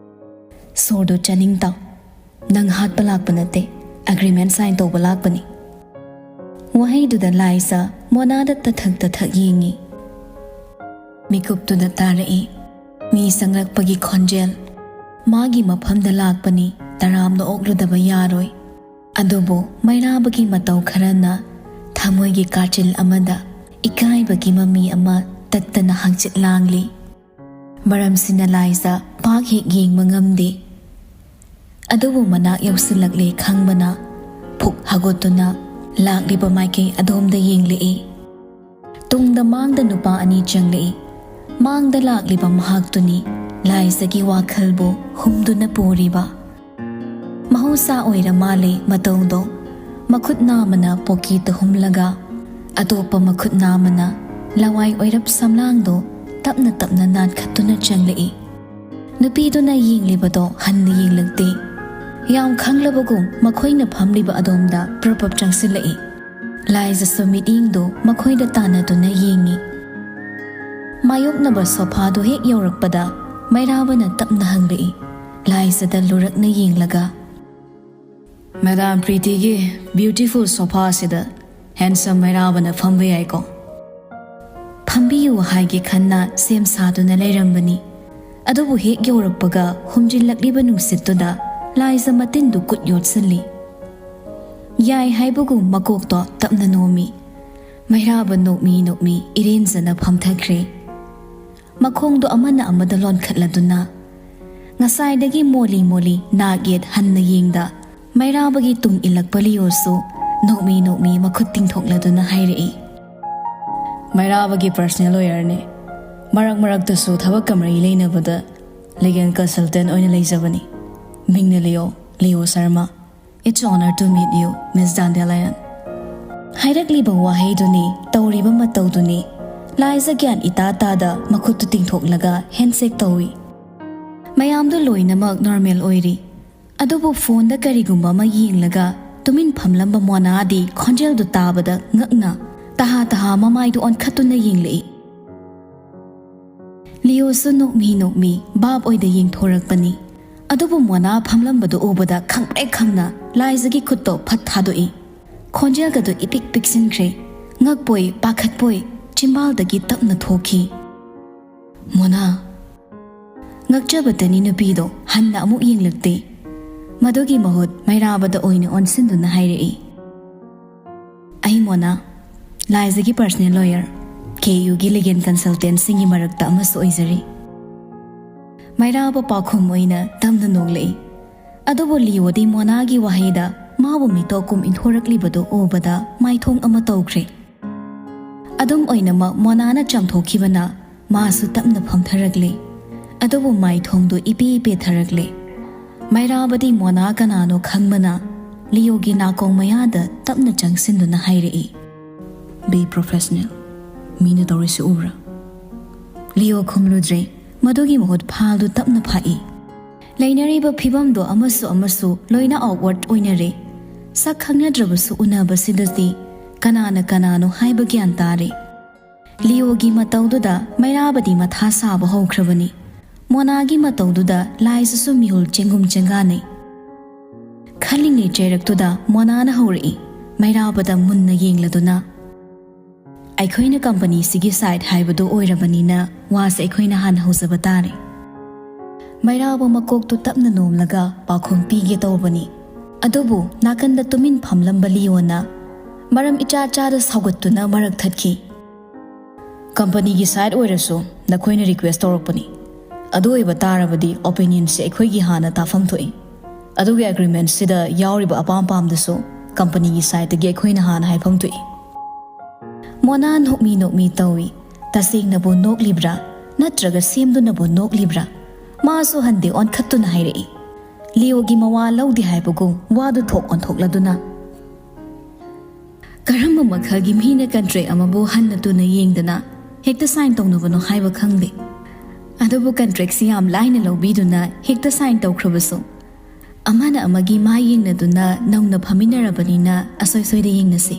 "ꯁꯣꯔꯗꯣ ꯆꯥꯅꯤꯡ ꯇꯥꯎ꯫ ꯅꯪ ꯍꯥꯠꯄ ꯂꯥꯛꯄ ꯅꯠꯇꯦ, ꯑꯦꯒ꯭ꯔꯤꯃꯦꯟ ꯁꯥꯏꯟ ꯇꯧꯕ ꯂꯥꯛꯄꯅꯤ꯫" ꯋꯥꯍꯩꯗꯨꯗ ꯂꯥꯏꯖ ꯃꯣꯅꯥꯗ ꯇꯊꯛ ꯇꯊꯛ ꯌꯦꯡꯉꯤ꯫ ꯃꯤꯀꯨꯞꯇꯨꯗ ꯇꯥꯔꯛꯏ ꯃꯤ ꯆꯪꯂꯛꯄꯒꯤ ꯈꯣꯟꯖꯦꯜ꯫ ꯃꯥꯒꯤ ꯃꯐꯝꯗ ꯂꯥꯛꯄꯅꯤ, ꯇꯔꯥꯝꯅ ꯑꯣꯛꯂꯨꯗꯕ ꯌꯥꯔꯣꯏ꯫ ꯑꯗꯨꯕꯨ ꯃꯩꯔꯥꯕꯒꯤ ꯃꯇꯧ ꯈꯔꯅ ꯊꯃꯣꯏꯒꯤ ꯀꯥꯆꯤꯜ ꯑꯃꯗ ꯏꯀꯥꯏꯕꯒꯤ ꯃꯃꯤ ꯑꯃ ꯇꯠꯇꯅ ꯍꯪꯆꯤꯠ ꯂꯥꯡꯂꯤ꯫ ꯃꯔꯝꯁꯤꯅ ꯂꯥꯏꯖ ꯄꯥꯛ ꯍꯦꯛ ꯌꯦꯡꯕ ꯉꯝꯗꯦ꯫ ꯑꯗꯨꯕꯨ ꯃꯅꯥꯛ ꯌꯧꯁꯤꯜꯂꯛꯂꯦ ꯈꯪꯕꯅ ꯐꯨꯛ ꯍꯧꯒꯠꯇꯨꯅ ꯂꯥꯛꯂꯤꯕ ꯃꯥꯏꯀꯩ ꯑꯗꯣꯝꯗ ꯌꯦꯡꯂꯛꯏ꯫ ꯇꯨꯡꯗ ꯃꯥꯡꯗ ꯅꯨꯄꯥ ꯑꯅꯤ ꯆꯪꯂꯛꯏ꯫ ꯃꯥꯡꯗ ꯂꯥꯛꯂꯤꯕ ꯃꯍꯥꯛꯇꯨꯅꯤ ꯂꯥꯏꯖꯒꯤ ꯋꯥꯈꯜꯕꯨ ꯍꯨꯝꯗꯨꯅ ꯄꯨꯔꯤꯕ꯫ ꯃꯍꯧꯁꯥ ꯑꯣꯏꯔ ꯃꯥꯜꯂꯦ ꯃꯇꯧꯗꯣ꯫ ꯃꯈꯨꯠ ꯅꯥꯝꯃꯅ ꯄꯣꯀꯦꯠꯇ ꯍꯨꯝꯂꯒ, ꯑꯇꯣꯞꯄ ꯃꯈꯨꯠ ꯅꯥꯝꯃꯅ ꯂꯋꯥꯏ ꯑꯣꯏꯔꯞ ꯁꯝꯂꯥꯡꯗꯣ ꯇꯞꯅ ꯇꯞꯅ ꯅꯥꯟꯈꯠꯇꯨꯅ ꯆꯪꯂꯛꯏ꯫ ꯅꯨꯄꯤꯗꯨꯅ ꯌꯦꯡꯂꯤꯕꯗꯣ ꯍꯟꯅ ꯌꯦꯡꯂꯛꯇꯦ꯫ ꯌꯥꯝ ꯈꯪꯂꯕꯒꯨꯝ ꯃꯈꯣꯏꯅ ꯐꯝꯂꯤꯕ ꯑꯗꯣꯝꯗ ꯄ꯭ꯔꯞ ꯄ꯭ꯔꯞ ꯆꯪꯁꯤꯜꯂꯛꯏ꯫ ꯂꯥꯏꯖꯁꯨ ꯃꯤꯠꯌꯦꯡꯗꯣ ꯃꯈꯣꯏꯗ ꯇꯥꯟꯅꯗꯨꯅ ꯌꯦꯡꯉꯤ꯫ ꯃꯥꯌꯣꯛꯅꯕ ꯁꯣꯐꯥꯗꯨ ꯍꯦꯛ ꯌꯧꯔꯛꯄꯗ ꯃꯩꯔꯥꯕꯅ ꯇꯞꯅ ꯍꯪꯂꯛꯏ, ꯂꯥꯏꯖꯗ ꯂꯨꯔꯛꯅ ꯌꯦꯡꯂꯒ, "ꯃꯦꯗꯥꯝ ꯄ꯭ꯔꯤꯇꯤꯒꯤ ꯕ꯭ꯌꯨꯇꯤꯐꯨꯜ ꯁꯣꯐꯥꯁꯤꯗ ꯍꯦꯟꯁꯝ ꯃꯩꯔꯥꯕꯅ ꯐꯝꯕ ꯌꯥꯏꯀꯣ?" ꯐꯝꯕꯤꯌꯨ ꯍꯥꯏꯒꯦ ꯈꯟꯅ ꯁꯦꯝ ꯁꯥꯗꯨꯅ ꯂꯩꯔꯝꯕꯅꯤ꯫ ꯑꯗꯨꯕꯨ ꯍꯦꯛ ꯌꯧꯔꯛꯄꯒ ꯍꯨꯝꯖꯤꯜꯂꯛꯂꯤꯕ ꯅꯨꯡꯁꯤꯠꯇꯨꯗ ꯂꯥꯏꯖ ꯃꯇꯤꯟꯗꯨ ꯀꯨꯠ ꯌꯣꯠꯁꯤꯜꯂꯤ꯫ ꯌꯥꯏ ꯍꯥꯏꯕꯒꯨꯝ ꯃꯀꯣꯛꯇꯣ ꯇꯞꯅ ꯅꯣꯝꯃꯤ꯫ ꯃꯩꯔꯥꯕ ꯅꯣꯛꯃꯤ ꯅꯣꯛꯃꯤ ꯏꯔꯦꯟꯖꯅ ꯐꯝꯊꯈ꯭ꯔꯦ꯫ ꯃꯈꯣꯡꯗꯣ ꯑꯃꯅ ꯑꯃꯗ ꯂꯣꯟꯈꯠꯂꯗꯨꯅ, ꯉꯁꯥꯏꯗꯒꯤ ꯃꯣꯂꯤ ꯃꯣꯂꯤ ꯅꯥꯛ ꯌꯦꯠ ꯍꯟꯅ ꯌꯦꯡꯗ ꯃꯩꯔꯥꯕꯒꯤ ꯇꯨꯡ ꯏꯜꯂꯛꯄ ꯂꯤꯌꯣꯁꯨ ꯅꯣꯛꯃꯤ ꯅꯣꯛꯃꯤ ꯃꯈꯨꯠ ꯇꯤꯡꯊꯣꯛꯂꯗꯨꯅ ꯍꯥꯏꯔꯛꯏ, "ꯃꯩꯔꯥꯕꯒꯤ personal lawyerꯅꯦ꯫ ꯃꯔꯛ ꯃꯔꯛꯇꯁꯨ ꯊꯕꯛꯀ ꯃꯔꯤ ꯂꯩꯅꯕꯗ legal consultant ꯑꯣꯏꯅ ꯂꯩꯖꯕꯅꯤ꯫ ꯃꯤꯡꯅ ꯂꯤꯌꯣ, ꯂꯤꯌꯣ Sharma. It's honor to meet you, Miss Dandelion." ꯍꯥꯏꯔꯛꯂꯤꯕ ꯋꯥꯍꯩꯗꯨꯅꯤ, ꯇꯧꯔꯤꯕ ꯃꯇꯧꯗꯨꯅꯤ꯫ ꯂꯥꯏꯖ ꯒ꯭ꯌꯥꯟ ꯏꯇꯥ ꯇꯥꯗ ꯃꯈꯨꯠꯇꯨ ꯇꯤꯡꯊꯣꯛꯂꯒ handshake ꯇꯧꯏ꯫ ꯃꯌꯥꯝꯗꯨ ꯂꯣꯏꯅꯃꯛ normal ꯑꯣꯏꯔꯤ꯫ ꯑꯗꯨꯕꯨ phoneꯗ ꯀꯔꯤꯒꯨꯝꯕ ꯑꯃ ꯌꯦꯡꯂꯒ ꯇꯨꯃꯤꯟ ꯐꯝꯂꯝꯕ ꯃꯣꯅꯥꯗꯤ ꯈꯣꯟꯖꯦꯜꯗꯨ ꯇꯥꯕꯗ ꯉꯛꯅ ꯇꯍꯥ ꯇꯍꯥ ꯃꯃꯥꯏꯗꯨ ꯑꯣꯟꯈꯠꯇꯨꯅ ꯌꯦꯡꯂꯛꯏ꯫ ꯂꯤꯌꯣꯁꯨ ꯅꯣꯛꯃꯤ ꯅꯣꯛꯃꯤ ꯚꯥꯞ ꯑꯣꯏꯗ ꯌꯦꯡꯊꯣꯔꯛꯄꯅꯤ꯫ ꯑꯗꯨꯕꯨ ꯃꯣꯅꯥ ꯐꯝꯂꯝꯕꯗꯨ ꯎꯕꯗ ꯈꯪꯄ꯭ꯔꯦꯛ ꯈꯪꯅ ꯂꯥꯏꯖꯒꯤ ꯈꯨꯠꯇꯣ ꯐꯠ ꯊꯥꯗꯣꯛꯏ꯫ ꯈꯣꯟꯖꯦꯜꯒꯗꯨ ꯏꯄꯤꯛ ꯄꯤꯛꯁꯤꯟꯈ꯭ꯔꯦ꯫ ꯉꯛꯄꯣꯏ, ꯄꯥꯈꯠꯄꯣꯏ, ꯆꯤꯝꯕꯥꯜꯗꯒꯤ ꯇꯞꯅ ꯊꯣꯛꯈꯤ, "ꯃꯣꯅꯥ!" ꯉꯛꯆꯕꯇꯅꯤ ꯅꯨꯄꯤꯗꯣ ꯍꯟꯅ ꯑꯃꯨꯛ ꯌꯦꯡꯂꯛꯇꯦ꯫ ꯃꯗꯨꯒꯤ ꯃꯍꯨꯠ ꯃꯩꯔꯥꯕꯗ ꯑꯣꯏꯅ ꯑꯣꯟꯁꯤꯟꯗꯨꯅ ꯍꯥꯏꯔꯛꯏ, "ꯑꯩ ꯃꯣꯅꯥ, ꯂꯥꯏꯖꯒꯤ personal lawyer, KUꯒꯤ legal consultantꯁꯤꯡꯒꯤ ꯃꯔꯛꯇ ꯑꯃꯁꯨ ꯑꯣꯏꯖꯔꯤ꯫" ꯃꯩꯔꯥꯕ ꯄꯥꯎꯈꯨꯝ ꯑꯣꯏꯅ ꯇꯝꯅ ꯅꯣꯛꯂꯛꯏ꯫ ꯑꯗꯨꯕꯨ ꯂꯤꯌꯣꯗꯤ ꯃꯣꯅꯥꯒꯤ ꯋꯥꯍꯩꯗ ꯃꯥꯕꯨ ꯃꯤꯇꯣꯛ ꯀꯨꯝ ꯏꯟꯊꯣꯔꯛꯂꯤꯕꯗꯨ ꯎꯕꯗ ꯃꯥꯏꯊꯣꯡ ꯑꯃ ꯇꯧꯈ꯭ꯔꯦ꯫ ꯑꯗꯨꯝ ꯑꯣꯏꯅꯃꯛ ꯃꯣꯅꯥꯅ ꯆꯥꯝꯊꯣꯛꯈꯤꯕꯅ ꯃꯥꯁꯨ ꯇꯞꯅ ꯐꯝꯊꯔꯛꯂꯦ꯫ ꯑꯗꯨꯕꯨ ꯃꯥꯏꯊꯣꯡꯗꯨ ꯏꯄꯦ ꯄꯦꯊꯔꯛꯂꯦ꯫ ꯃꯩꯔꯥꯕꯗꯤ ꯃꯣꯅꯥ ꯀꯅꯥꯅꯣ ꯈꯪꯕꯅ ꯂꯤꯌꯣꯒꯤ ꯅꯥꯀꯣꯡ ꯃꯌꯥꯗ ꯇꯞꯅ ꯆꯪꯁꯤꯟꯗꯨꯅ ꯍꯥꯏꯔꯛꯏ, "Be professional꯫ ꯃꯤꯅ ꯇꯧꯔꯤꯁꯤ ꯎꯕ꯭ꯔꯥ?" ꯂꯤꯌꯣ ꯈꯨꯝꯂꯨꯗ꯭ꯔꯦ꯫ ꯃꯗꯨꯒꯤ ꯃꯍꯨꯠ ꯐꯥꯜꯗꯨ ꯇꯞꯅ ꯐꯥꯛꯏ꯫ ꯂꯩꯅꯔꯤꯕ ꯐꯤꯕꯝꯗꯣ ꯑꯃꯁꯨ ꯑꯃꯁꯨ ꯂꯣꯏꯅ awkward ꯑꯣꯏꯅꯔꯦ꯫ ꯁꯛ ꯈꯪꯅꯗ꯭ꯔꯕꯁꯨ ꯎꯅꯕꯁꯤꯗꯗꯤ ꯀꯅꯥꯅ ꯀꯅꯥꯅꯣ ꯍꯥꯏꯕ ꯒ꯭ꯌꯥꯟ ꯇꯥꯔꯦ꯫ ꯂꯤꯌꯣꯒꯤ ꯃꯇꯧꯗꯨꯗ ꯃꯩꯔꯥꯕꯗꯤ ꯃꯊꯥ ꯁꯥꯕ ꯍꯧꯈ꯭ꯔꯕꯅꯤ꯫ ꯃꯣꯅꯥꯒꯤ ꯃꯇꯧꯗꯨꯗ ꯂꯥꯏꯖꯁꯨ ꯃꯤꯍꯨꯜ ꯆꯦꯡꯒꯨꯝ ꯆꯦꯡꯒꯥꯅꯩ꯫ ꯈꯜꯂꯤꯉꯩ ꯆꯩꯔꯛꯇꯨꯗ ꯃꯣꯅꯥꯅ ꯍꯧꯔꯛꯏ, ꯃꯩꯔꯥꯕꯗ ꯃꯨꯟꯅ ꯌꯦꯡꯂꯗꯨꯅ, "ꯑꯩꯈꯣꯏꯅ companyꯁꯤꯒꯤ side ꯍꯥꯏꯕꯗꯨ ꯑꯣꯏꯔꯕꯅꯤꯅ ꯋꯥꯁꯦ ꯑꯩꯈꯣꯏꯅ ꯍꯥꯟꯅ ꯍꯧꯖꯕ ꯇꯥꯔꯦ꯫" ꯃꯩꯔꯥꯕ ꯃꯀꯣꯛꯇꯨ ꯇꯞꯅ ꯅꯣꯝꯂꯒ ꯄꯥꯎꯈꯨꯝ ꯄꯤꯒꯦ ꯇꯧꯕꯅꯤ꯫ ꯑꯗꯨꯕꯨ ꯅꯥꯀꯟꯗ ꯇꯨꯃꯤꯟ ꯐꯝꯂꯝꯕ ꯂꯤꯌꯣꯅ ꯃꯔꯝ ꯏꯆꯥ ꯆꯥꯗ ꯁꯥꯎꯒꯠꯇꯨꯅ ꯃꯔꯛ ꯊꯠꯈꯤ꯫ "Companyꯒꯤ side ꯑꯣꯏꯔꯁꯨ ꯅꯈꯣꯏꯅ request ꯇꯧꯔꯛꯄꯅꯤ꯫ ꯑꯗꯨ ꯑꯣꯏꯕ ꯇꯥꯔꯕꯗꯤ opinionꯁꯦ ꯑꯩꯈꯣꯏꯒꯤ ꯍꯥꯟꯅ ꯇꯥꯐꯝ ꯊꯣꯛꯏ꯫ ꯑꯗꯨꯒꯤ ꯑꯦꯒ꯭ꯔꯤꯃꯦꯟꯠꯁꯤꯗ ꯌꯥꯎꯔꯤꯕ ꯑꯄꯥꯝ ꯄꯥꯝꯗꯁꯨ ꯀꯝꯄꯅꯤꯒꯤ ꯁꯥꯏꯠꯇꯒꯤ ꯑꯩꯈꯣꯏꯅ ꯍꯥꯟꯅ ꯍꯥꯏꯐꯝ ꯊꯣꯛꯏ꯫ ꯃꯣꯅꯥ ꯅꯣꯛꯃꯤ ꯅꯣꯛꯃꯤ ꯇꯧꯏ꯫ ꯇꯁꯦꯡꯅꯕꯨ ꯅꯣꯛꯂꯤꯕ꯭ꯔꯥ ꯅꯠꯇ꯭ꯔꯒ ꯁꯦꯝꯗꯨꯅꯕꯨ ꯅꯣꯛꯂꯤꯕ꯭ꯔꯥ? ꯃꯥꯁꯨ ꯍꯟꯗꯦ ꯑꯣꯟꯈꯠꯇꯨꯅ ꯍꯥꯏꯔꯛꯏ꯫ ꯂꯤꯑꯣꯒꯤ ꯃꯋꯥ ꯂꯧꯗꯦ ꯍꯥꯏꯕꯒꯨꯝ ꯋꯥꯗꯨ ꯊꯣꯛ ꯑꯣꯟꯊꯣꯛꯂꯗꯨꯅ, "ꯀꯔꯝꯕ ꯃꯈꯜꯒꯤ ꯃꯤꯅ ꯀꯟꯇ꯭ꯔꯦꯛ ꯑꯃꯕꯨ ꯍꯟꯅ ꯇꯨꯅ ꯌꯦꯡꯗꯅ ꯍꯦꯛꯇ ꯁꯥꯏꯟ ꯇꯧꯅꯕꯅꯣ ꯍꯥꯏꯕ ꯈꯪꯗꯦ꯫ ꯑꯗꯨꯕꯨ ꯀꯟꯇ꯭ꯔꯦꯛꯁꯤ ꯌꯥꯝ ꯂꯥꯏꯅ ꯂꯧꯕꯤꯗꯨꯅ ꯍꯦꯛꯇ ꯁꯥꯏꯟ ꯇꯧꯈ꯭ꯔꯕꯁꯨ, ꯑꯃꯅ ꯑꯃꯒꯤ ꯃꯥꯏ ꯌꯦꯡꯅꯗꯨꯅ ꯅꯧꯅ ꯐꯝꯃꯤꯟꯅꯔꯕꯅꯤꯅ ꯑꯁꯣꯏ ꯁꯣꯏꯗ ꯌꯦꯡꯅꯁꯤ꯫"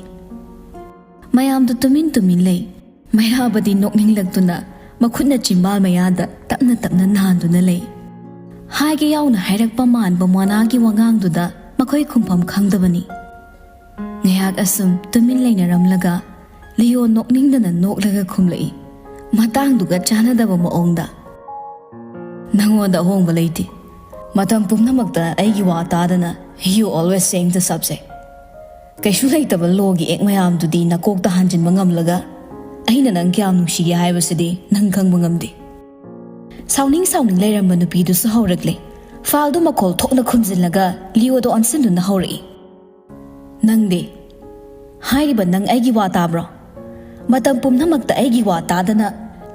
ꯃꯌꯥꯝꯗꯨ ꯇꯨꯃꯤꯟ ꯇꯨꯃꯤꯟ ꯂꯩ꯫ ꯃꯩꯔꯥꯕꯗꯤ ꯅꯣꯛꯅꯤꯡꯂꯛꯇꯨꯅ ꯃꯈꯨꯠꯅ ꯆꯤꯝꯕꯥꯜ ꯃꯌꯥꯗ ꯇꯞꯅ ꯇꯞꯅ ꯅꯥꯟꯗꯨꯅ ꯂꯩ꯫ ꯍꯥꯏꯒꯦ ꯌꯥꯎꯅ ꯍꯥꯏꯔꯛꯄ ꯃꯥꯟꯕ ꯃꯣꯅꯥꯒꯤ ꯋꯥꯉꯥꯡꯗꯨꯗ ꯃꯈꯣꯏ ꯈꯨꯝꯐꯝ ꯈꯪꯗꯕꯅꯤ꯫ ꯉꯥꯏꯍꯥꯛ ꯑꯁꯨꯝ ꯇꯨꯃꯤꯟ ꯂꯩꯅꯔꯝꯂꯒ ꯂꯤꯑꯣ ꯅꯣꯛꯅꯤꯡꯗꯅ ꯅꯣꯛꯂꯒ ꯈꯨꯝꯂꯛꯏ, ꯃꯇꯥꯡꯗꯨꯒ ꯆꯥꯟꯅꯗꯕ ꯃꯑꯣꯡꯗ, "ꯅꯪꯉꯣꯟꯗ ꯑꯍꯣꯡꯕ ꯂꯩꯇꯦ꯫ ꯃꯇꯝ ꯄꯨꯝꯅꯃꯛꯇ ꯑꯩꯒꯤ ꯋꯥ ꯇꯥꯗꯅ you always change the subject꯫ ꯀꯩꯁꯨ ꯂꯩꯇꯕ ꯂꯣꯒꯤ ꯑꯦꯛ ꯃꯌꯥꯝꯗꯨꯗꯤ ꯅꯀꯣꯛꯇ ꯍꯥꯟꯖꯤꯟꯕ ꯉꯝꯂꯒ ꯑꯩꯅ ꯅꯪ ꯀꯌꯥꯝ ꯅꯨꯡꯁꯤꯒꯦ ꯍꯥꯏꯕꯁꯤꯗꯤ ꯅꯪ ꯈꯪꯕ ꯉꯝꯗꯦ꯫" ꯁꯥꯎꯅꯤꯡ ꯁꯥꯎꯅꯤꯡ ꯂꯩꯔꯝꯕ ꯅꯨꯄꯤꯗꯨꯁꯨ ꯍꯧꯔꯛꯂꯦ꯫ ꯐꯥꯏꯜꯗꯨ ꯃꯈꯣꯜ ꯊꯣꯛꯅ ꯈꯨꯝꯖꯤꯜꯂꯒ ꯂꯤꯑꯣꯗ ꯑꯣꯟꯁꯤꯟꯗꯨꯅ ꯍꯧꯔꯛꯏ, "ꯅꯪꯗꯤ? ꯍꯥꯏꯔꯤꯕ ꯅꯪ ꯑꯩꯒꯤ ꯋꯥ ꯇꯥꯕ꯭ꯔꯣ? ꯃꯇꯝ ꯄꯨꯝꯅꯃꯛꯇ ꯑꯩꯒꯤ ꯋꯥ ꯇꯥꯗꯅ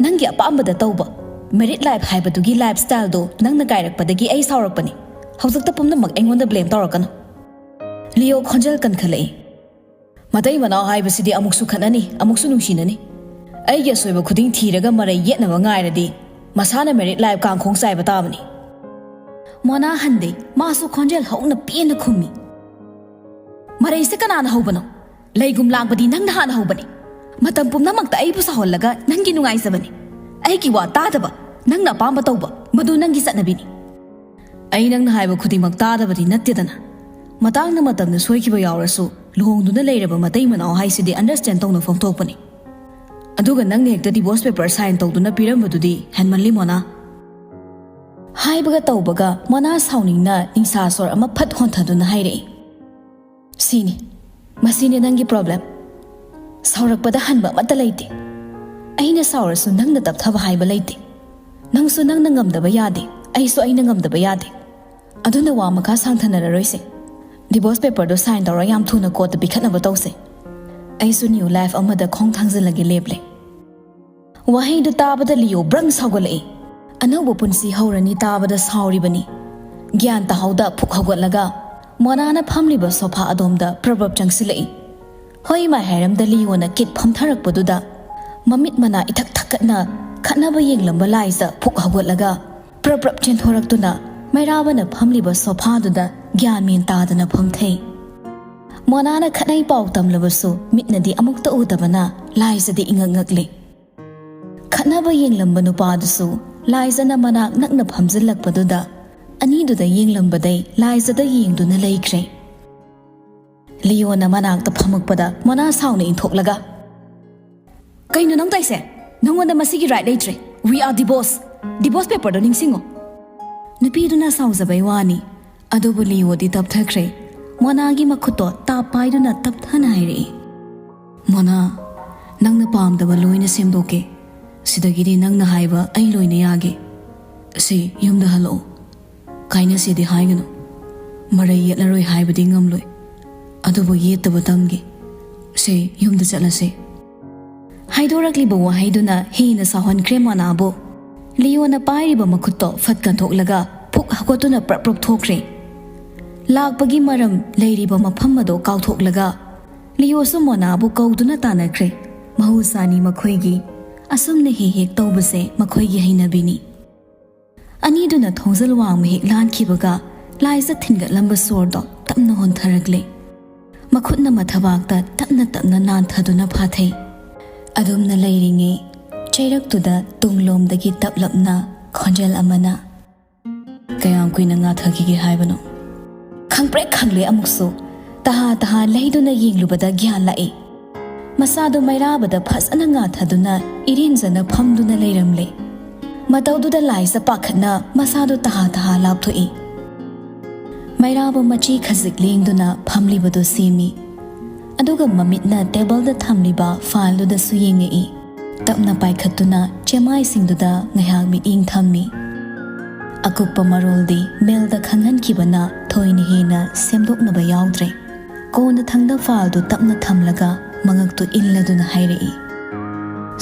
ꯅꯪꯒꯤ ꯑꯄꯥꯝꯕꯗ ꯇꯧꯕ ꯃꯦꯔꯤꯠ ꯂꯥꯏꯐ ꯍꯥꯏꯕꯗꯨꯒꯤ ꯂꯥꯏꯐ ꯁ꯭ꯇꯥꯏꯜꯗꯣ ꯅꯪꯅ ꯀꯥꯏꯔꯛꯄꯗꯒꯤ ꯑꯩ ꯁꯥꯎꯔꯛꯄꯅꯤ꯫ ꯍꯧꯖꯤꯛꯇ ꯄꯨꯝꯅꯃꯛ ꯑꯩꯉꯣꯟꯗ ꯕ꯭ꯂꯦꯝ ꯇꯧꯔꯛꯀꯅꯨ꯫" ꯂꯤꯑꯣ ꯈꯣꯟꯖꯦꯜ ꯀꯟꯈꯠꯂꯛꯏ, "ꯃꯇꯩ ꯃꯅꯥꯎ ꯍꯥꯏꯕꯁꯤꯗꯤ ꯑꯃꯨꯛꯁꯨ ꯈꯠꯅꯅꯤ, ꯑꯃꯨꯛꯁꯨ ꯅꯨꯡꯁꯤꯅꯅꯤ꯫ ꯑꯩꯒꯤ ꯑꯁꯣꯏꯕ ꯈꯨꯗꯤꯡ ꯊꯤꯔꯒ ꯃꯔꯩ ꯌꯦꯠꯅꯕ ꯉꯥꯏꯔꯗꯤ ꯃꯁꯥꯅ ꯃꯦꯔꯤꯠ ꯂꯥꯏꯐ ꯀꯥꯡꯈꯣꯡ ꯆꯥꯏꯕ ꯇꯥꯕꯅꯤ꯫" ꯃꯣꯅꯥ ꯍꯟꯗꯦ, ꯃꯥꯁꯨ ꯈꯣꯟꯖꯦꯜ ꯍꯧꯅ ꯄꯦꯟꯅ ꯈꯨꯝꯃꯤ, "ꯃꯔꯩꯁꯦ ꯀꯅꯥꯅ ꯍꯧꯕꯅꯣ? ꯂꯩꯒꯨꯝ ꯂꯥꯡꯕꯗꯤ ꯅꯪꯅ ꯍꯥꯟꯅ ꯍꯧꯕꯅꯤ꯫ ꯃꯇꯝ ꯄꯨꯝꯅꯃꯛꯇ ꯑꯩꯕꯨ ꯁꯥꯎꯍꯜꯂꯒ ꯅꯪꯒꯤ ꯅꯨꯡꯉꯥꯏꯖꯕꯅꯤ꯫ ꯑꯩꯒꯤ ꯋꯥ ꯇꯥꯗꯕ, ꯅꯪꯅ ꯑꯄꯥꯝꯕ ꯇꯧꯕ, ꯃꯗꯨ ꯅꯪꯒꯤ ꯆꯠꯅꯕꯤꯅꯤ꯫" "ꯑꯩ ꯅꯪꯅ ꯍꯥꯏꯕ ꯈꯨꯗꯤꯡꯃꯛ ꯇꯥꯗꯕꯗꯤ ꯅꯠꯇꯦꯗꯅ꯫ ꯃꯇꯥꯡꯅ ꯃꯇꯝꯅ ꯁꯣꯏꯈꯤꯕ ꯌꯥꯎꯔꯁꯨ ꯂꯨꯍꯣꯡꯗꯨꯅ ꯂꯩꯔꯕ ꯃꯇꯩ ꯃꯅꯥꯎ ꯍꯥꯏꯁꯤꯗꯤ ꯑꯟꯗꯔꯁ꯭ꯇꯦꯟ ꯇꯧꯅꯐꯝ ꯊꯣꯛꯄꯅꯤ꯫ ꯑꯗꯨꯒ ꯅꯪꯅ ꯍꯦꯛꯇ ꯗꯤꯚꯣꯔꯁ ꯄꯦꯄꯔ ꯁꯥꯏꯟ ꯇꯧꯗꯨꯅ ꯄꯤꯔꯝꯕꯗꯨꯗꯤ ꯍꯦꯟꯃꯜꯂꯤ ꯃꯣꯅꯥ꯫" ꯍꯥꯏꯕꯒ ꯇꯧꯕꯒ ꯃꯣꯅꯥ ꯁꯥꯎꯅꯤꯡꯅ ꯅꯤꯡꯁꯥ ꯁꯣꯔ ꯑꯃ ꯐꯠ ꯍꯣꯟꯊꯗꯨꯅ ꯍꯥꯏꯔꯛꯏ, "ꯁꯤꯅꯤ, ꯃꯁꯤꯅꯤ ꯅꯪꯒꯤ ꯄ꯭ꯔꯣꯕ꯭ꯂꯦꯝ꯫ ꯁꯥꯎꯔꯛꯄꯗ ꯍꯟꯕ ꯑꯃꯠꯇ ꯂꯩꯇꯦ꯫ ꯑꯩꯅ ꯁꯥꯎꯔꯁꯨ ꯅꯪꯅ ꯇꯞꯊꯕ ꯍꯥꯏꯕ ꯂꯩꯇꯦ꯫ ꯅꯪꯁꯨ ꯅꯪꯅ ꯉꯝꯗꯕ ꯌꯥꯗꯦ, ꯑꯩꯁꯨ ꯑꯩꯅ ꯉꯝꯗꯕ ꯌꯥꯗꯦ꯫ ꯑꯗꯨꯅ ꯋꯥ ꯃꯈꯥ ꯁꯥꯡꯊꯅꯔꯔꯣꯏꯁꯦ꯫ ꯗꯤꯚꯣꯔꯁ ꯄꯦꯄꯔꯗꯣ ꯁꯥꯏꯟ ꯇꯧꯔ ꯌꯥꯝ ꯊꯨꯅ ꯀꯣꯔꯠꯇ ꯄꯤꯈꯠꯅꯕ ꯇꯧꯁꯦ꯫ ꯑꯩꯁꯨ ꯅ꯭ꯌꯨ ꯂꯥꯏꯐ ꯑꯃꯗ ꯈꯣꯡ ꯊꯥꯡꯖꯤꯜꯂꯒꯦ ꯂꯦꯞꯂꯦ꯫ ꯋꯥꯍꯩꯗꯨ ꯇꯥꯕꯗ ꯂꯤꯌꯣ ꯕ꯭ꯔꯪ ꯁꯥꯎꯒꯠꯂꯛꯏ꯫ ꯑꯅꯧꯕ ꯄꯨꯟꯁꯤ ꯍꯧꯔꯅꯤ ꯇꯥꯕꯗ ꯁꯥꯎꯔꯤꯕꯅꯤ꯫ ꯒ꯭ꯌꯥꯟ ꯇꯥꯍꯧꯗ ꯐꯨꯛ ꯍꯧꯒꯠꯂꯒ ꯃꯣꯅꯥꯅ ꯐꯝꯂꯤꯕ ꯁꯣꯐꯥ ꯑꯗꯣꯝꯗ ꯄ꯭ꯔꯞ ꯄ꯭ꯔꯞ ꯆꯪꯁꯤꯜꯂꯛꯏ꯫ ꯍꯣꯏ ꯃꯥꯏ ꯍꯥꯏꯔꯝꯗ ꯂꯤꯌꯣꯅ ꯀꯤꯠ ꯐꯝꯊꯔꯛꯄꯗꯨꯗ ꯃꯃꯤꯠ ꯃꯅꯥ ꯏꯊꯛ ꯊꯛꯀꯠꯅ ꯈꯠꯅꯕ ꯌꯦꯡꯂꯝꯕ ꯂꯥꯏꯖ ꯐꯨꯛ ꯍꯧꯒꯠꯂꯒ ꯄ꯭ꯔꯞ ꯄ꯭ꯔꯞ ꯆꯦꯟꯊꯣꯔꯛꯇꯨꯅ ꯃꯩꯔꯥꯕꯅ ꯐꯝꯂꯤꯕ ꯁꯣꯐꯥꯗꯨꯗ ꯒ꯭ꯌꯥꯟ ꯃꯦꯟ ꯇꯥꯗꯅ ꯐꯝꯊꯩ꯫ ꯃꯣꯅꯥꯅ ꯈꯠꯅꯩ ꯄꯥꯎ ꯇꯝꯂꯕꯁꯨ ꯃꯤꯠꯅꯗꯤ ꯑꯃꯨꯛꯇ ꯎꯗꯕꯅ ꯂꯥꯏꯖꯗꯤ ꯏꯉꯛ ꯉꯛꯂꯤ꯫ ꯈꯠꯅꯕ ꯌꯦꯡꯂꯝꯕ ꯅꯨꯄꯥꯗꯨꯁꯨ ꯂꯥꯏꯖꯅ ꯃꯅꯥꯛ ꯅꯛꯅ ꯐꯝꯖꯤꯜꯂꯛꯄꯗꯨꯗ ꯑꯅꯤꯗꯨꯗ ꯌꯦꯡꯂꯝꯕꯗꯩ ꯂꯥꯏꯖꯗ ꯌꯦꯡꯗꯨꯅ ꯂꯩꯈ꯭ꯔꯦ꯫ ꯂꯤꯌꯣꯅ ꯃꯅꯥꯛꯇ ꯐꯝꯃꯛꯄꯗ ꯃꯣꯅꯥ ꯁꯥꯎꯅ ꯏꯟꯊꯣꯛꯂꯒ, "ꯀꯩꯅꯣ ꯅꯪ ꯇꯧꯏꯁꯦ? ꯅꯪꯉꯣꯟꯗ ꯃꯁꯤꯒꯤ ꯔꯥꯏꯠ ꯂꯩꯇ꯭ꯔꯦ꯫ We are divorce꯫ ꯗꯤꯚꯣꯔꯁ ꯄꯦꯄꯔꯗꯣ ꯅꯤꯡꯁꯤꯡꯉꯣ꯫" ꯅꯨꯄꯤꯗꯨꯅ ꯁꯥꯎꯖꯕꯩ ꯋꯥꯅꯤ꯫ ꯑꯗꯨꯕꯨ ꯂꯤꯌꯣꯗꯤ ꯇꯞꯊꯈ꯭ꯔꯦ꯫ ꯃꯣꯅꯥꯒꯤ ꯃꯈꯨꯠꯇꯣ ꯇꯥꯞ ꯄꯥꯏꯗꯨꯅ ꯇꯞꯊꯅ ꯍꯥꯏꯔꯛꯏ, "ꯃꯣꯅꯥ, ꯅꯪꯅ ꯄꯥꯝꯗꯕ ꯂꯣꯏꯅ ꯁꯦꯝꯗꯣꯛꯀꯦ꯫ ꯁꯤꯗꯒꯤꯗꯤ ꯅꯪꯅ ꯍꯥꯏꯕ ꯑꯩ ꯂꯣꯏꯅ ꯌꯥꯒꯦ꯫ ꯁꯤ ꯌꯨꯝꯗ ꯍꯜꯂꯛꯑꯣ꯫ ꯀꯥꯏꯅꯁꯦꯗꯤ ꯍꯥꯏꯒꯅꯨ꯫ ꯃꯔꯩ ꯌꯦꯠꯂꯔꯣꯏ ꯍꯥꯏꯕꯗꯤ ꯉꯝꯂꯣꯏ꯫ ꯑꯗꯨꯕꯨ ꯌꯦꯠꯇꯕ ꯇꯝꯒꯦ꯫ ꯁꯤ ꯌꯨꯝꯗ ꯆꯠꯂꯁꯦ꯫" ꯍꯥꯏꯗꯣꯔꯛꯂꯤꯕ ꯋꯥꯍꯩꯗꯨꯅ ꯍꯦꯟꯅ ꯁꯥꯎꯍꯟꯈ꯭ꯔꯦ ꯃꯣꯅꯥꯕꯨ꯫ ꯂꯤꯌꯣꯅ ꯄꯥꯏꯔꯤꯕ ꯃꯈꯨꯠꯇꯣ ꯐꯠ ꯀꯟꯊꯣꯛꯂꯒ ꯐꯨꯛ ꯍꯧꯒꯠꯇꯨꯅ ꯄ꯭ꯔꯞ ꯄ꯭ꯔꯞ ꯊꯣꯛꯈ꯭ꯔꯦ꯫ ꯂꯥꯛꯄꯒꯤ ꯃꯔꯝ ꯂꯩꯔꯤꯕ ꯃꯐꯝ ꯑꯗꯣ ꯀꯥꯎꯊꯣꯛꯂꯒ ꯂꯤꯌꯣꯁꯨ ꯃꯣꯅꯥꯕꯨ ꯀꯧꯗꯨꯅ ꯇꯥꯟꯅꯈ꯭ꯔꯦ꯫ ꯃꯍꯧꯁꯥꯅꯤ ꯃꯈꯣꯏꯒꯤ꯫ ꯑꯁꯨꯝꯅ ꯍꯦꯛ ꯍꯦꯛ ꯇꯧꯕꯁꯦ ꯃꯈꯣꯏꯒꯤ ꯍꯩꯅꯕꯤꯅꯤ꯫ ꯑꯅꯤꯗꯨꯅ ꯊꯣꯡꯖꯜ ꯋꯥꯡꯃ ꯍꯦꯛ ꯂꯥꯟꯈꯤꯕꯒ ꯂꯥꯏꯖ ꯊꯤꯟꯒꯠꯂꯝꯕ ꯁꯣꯔꯗꯣ ꯇꯞꯅ ꯍꯣꯟꯊꯔꯛꯂꯦ꯫ ꯃꯈꯨꯠꯅ ꯃꯊꯕꯥꯛꯇ ꯇꯞꯅ ꯇꯞꯅ ꯅꯥꯟꯊꯗꯨꯅ ꯐꯥꯊꯩ꯫ ꯑꯗꯨꯝꯅ ꯂꯩꯔꯤꯉꯩ ꯆꯩꯔꯛꯇꯨꯗ ꯇꯨꯡꯂꯣꯝꯗꯒꯤ ꯇꯞꯂꯞꯅ ꯈꯣꯟꯖꯦꯜ ꯑꯃꯅ, "ꯀꯌꯥꯝ ꯀꯨꯏꯅ ꯉꯥꯊꯈꯤꯒꯦ ꯍꯥꯏꯕꯅꯣ?" ꯈꯪꯄ꯭ꯔꯦꯛ ꯈꯪꯂꯦ ꯑꯃꯨꯛꯁꯨ꯫ ꯇꯍꯥ ꯇꯍꯥ ꯂꯩꯗꯨꯅ ꯌꯦꯡꯂꯨꯕꯗ ꯒ꯭ꯌꯥꯟ ꯂꯥꯛꯏ꯫ ꯃꯁꯥꯗꯨ ꯃꯩꯔꯥꯕꯗ ꯐꯖꯅ ꯉꯥꯊꯗꯨꯅ ꯏꯔꯦꯟꯖꯅ ꯐꯝꯗꯨꯅ ꯂꯩꯔꯝꯂꯦ꯫ ꯃꯇꯧꯗꯨꯗ ꯂꯥꯏꯖ ꯄꯥꯈꯠꯅ ꯃꯁꯥꯗꯨ ꯇꯍꯥ ꯇꯍꯥ ꯂꯥꯞꯊꯣꯛꯏ꯫ ꯃꯩꯔꯥꯕ ꯃꯆꯤ ꯈꯖꯤꯛ ꯂꯦꯡꯗꯨꯅ ꯐꯝꯂꯤꯕꯗꯨ ꯁꯦꯝꯃꯤ꯫ ꯑꯗꯨꯒ ꯃꯃꯤꯠꯅ ꯇꯦꯕꯜꯗ ꯊꯝꯂꯤꯕ ꯐꯥꯏꯜꯗꯨꯗꯁꯨ ꯌꯦꯡꯉꯛꯏ꯫ ꯇꯞꯅ ꯄꯥꯏꯈꯠꯇꯨꯅ ꯆꯦꯃꯥꯏꯁꯤꯡꯗꯨꯗ ꯉꯥꯏꯍꯥꯛ ꯃꯤꯠꯌꯦꯡ ꯊꯝꯃꯤ꯫ ꯑꯀꯨꯞꯄ ꯃꯔꯣꯜꯗꯤ ꯃꯦꯜꯗ ꯈꯪꯍꯟꯈꯤꯕꯅ ꯊꯣꯏꯅ ꯍꯦꯟꯅ ꯁꯦꯝꯗꯣꯛꯅꯕ ꯌꯥꯎꯗ꯭ꯔꯦ꯫ ꯀꯣꯟꯅꯊꯪꯗ ꯐꯥꯏꯜꯗꯨ ꯇꯞꯅ ꯊꯝꯂꯒ ꯃꯉꯛꯇꯨ ꯏꯜꯂꯗꯨꯅ ꯍꯥꯏꯔꯛꯏ,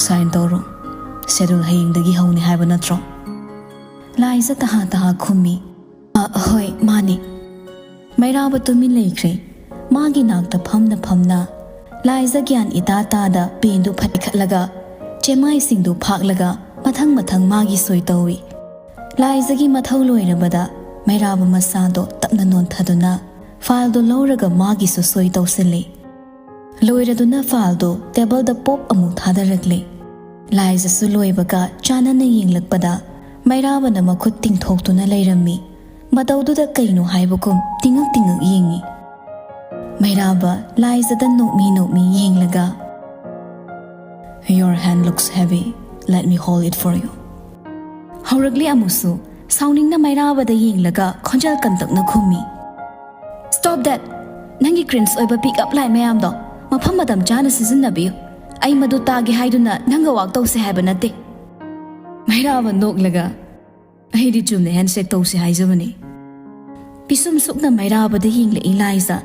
"ꯁꯥꯏꯟ ꯇꯧꯔꯣ꯫ ꯁꯦꯗꯨꯜ ꯍꯌꯦꯡꯗꯒꯤ ꯍꯧꯅꯤ ꯍꯥꯏꯕ ꯅꯠꯇ꯭ꯔꯣ?" ꯂꯥꯏꯖ ꯇꯍꯥ ꯇꯍꯥ ꯈꯨꯝꯃꯤ, "ꯑ, ꯍꯣꯏ, ꯃꯥꯅꯤ꯫" ꯃꯩꯔꯥꯕ ꯇꯨꯃꯤꯟ ꯂꯩꯈ꯭ꯔꯦ꯫ ꯃꯥꯒꯤ ꯅꯥꯛꯇ ꯐꯝꯅ ꯐꯝꯅ ꯂꯥꯏꯖ ꯒ꯭ꯌꯥꯟ ꯏꯇꯥ ꯇꯥꯗ ꯄꯦꯟꯗꯨ ꯐꯩꯈꯠꯂꯒ ꯆꯦꯃꯥꯏꯁꯤꯡꯗꯨ ꯐꯥꯛꯂꯒ ꯃꯊꯪ ꯃꯊꯪ ꯃꯥꯒꯤ ꯁꯣꯏ ꯇꯧꯏ꯫ ꯂꯥꯏꯖꯒꯤ ꯃꯊꯧ ꯂꯣꯏꯔꯕꯗ ꯃꯩꯔꯥꯕ ꯃꯁꯥꯗꯣ ꯇꯞꯅ ꯅꯣꯟꯊꯗꯨꯅ ꯐꯥꯏꯜꯗꯣ ꯂꯧꯔꯒ ꯃꯥꯒꯤꯁꯨ ꯁꯣꯏ ꯇꯧꯁꯤꯜꯂꯤ꯫ ꯂꯣꯏꯔꯗꯨꯅ ꯐꯥꯏꯜꯗꯣ ꯇꯦꯕꯜꯗ ꯄꯣꯞ ꯑꯃꯨꯛ ꯊꯥꯗꯔꯛꯂꯦ꯫ ꯂꯥꯏꯖꯁꯨ ꯂꯣꯏꯕꯒ ꯆꯥꯟꯅꯅ ꯌꯦꯡꯂꯛꯄꯗ ꯃꯩꯔꯥꯕꯅ ꯃꯈꯨꯠ ꯇꯤꯡꯊꯣꯛꯇꯨꯅ ꯂꯩꯔꯝꯃꯤ꯫ ꯃꯇꯧꯗꯨꯗ ꯀꯩꯅꯣ ꯍꯥꯏꯕꯒꯨꯝ ꯇꯤꯡꯉꯛ ꯇꯤꯡꯉꯛ ꯌꯦꯡꯉꯤ꯫ ꯃꯩꯔꯥꯕ ꯂꯥꯏꯖꯗ ꯅꯣꯛꯃꯤ ꯅꯣꯛꯃꯤ ꯌꯦꯡꯂꯒ, "Your hand looks heavy. Let me hold it for you." ꯍꯧꯔꯛꯂꯤ ꯑꯃꯨꯛꯁꯨ꯫ ꯁꯥꯎꯅꯤꯡꯅ ꯃꯩꯔꯥꯕꯗ ꯌꯦꯡꯂꯒ ꯈꯣꯟꯖꯦꯜ ꯀꯟꯇꯛꯅ ꯈꯨꯝꯃꯤ, "Stop that! ꯅꯪꯒꯤ cringe ꯑꯣꯏꯕ pick up line ꯃꯌꯥꯝꯗꯣ ꯃꯐꯝ ꯃꯇꯝ ꯆꯥꯅ ꯁꯤꯖꯤꯟꯅꯕꯤꯌꯨ꯫ ꯑꯩ ꯃꯗꯨ ꯇꯥꯒꯦ ꯍꯥꯏꯗꯨꯅ ꯅꯪꯒ ꯋꯥꯛ ꯇꯧꯁꯦ ꯍꯥꯏꯕ ꯅꯠꯇꯦ꯫" ꯃꯩꯔꯥꯕ ꯅꯣꯛꯂꯒ, "ꯑꯩꯗꯤ ꯆꯨꯝꯅ handshake ꯇꯧꯁꯦ ꯍꯥꯏꯖꯕꯅꯤ꯫" ꯄꯤꯁꯨꯝ ꯁꯨꯛꯅ ꯃꯩꯔꯥꯕꯗ ꯌꯦꯡꯂꯛꯏ ꯂꯥꯏꯖ꯫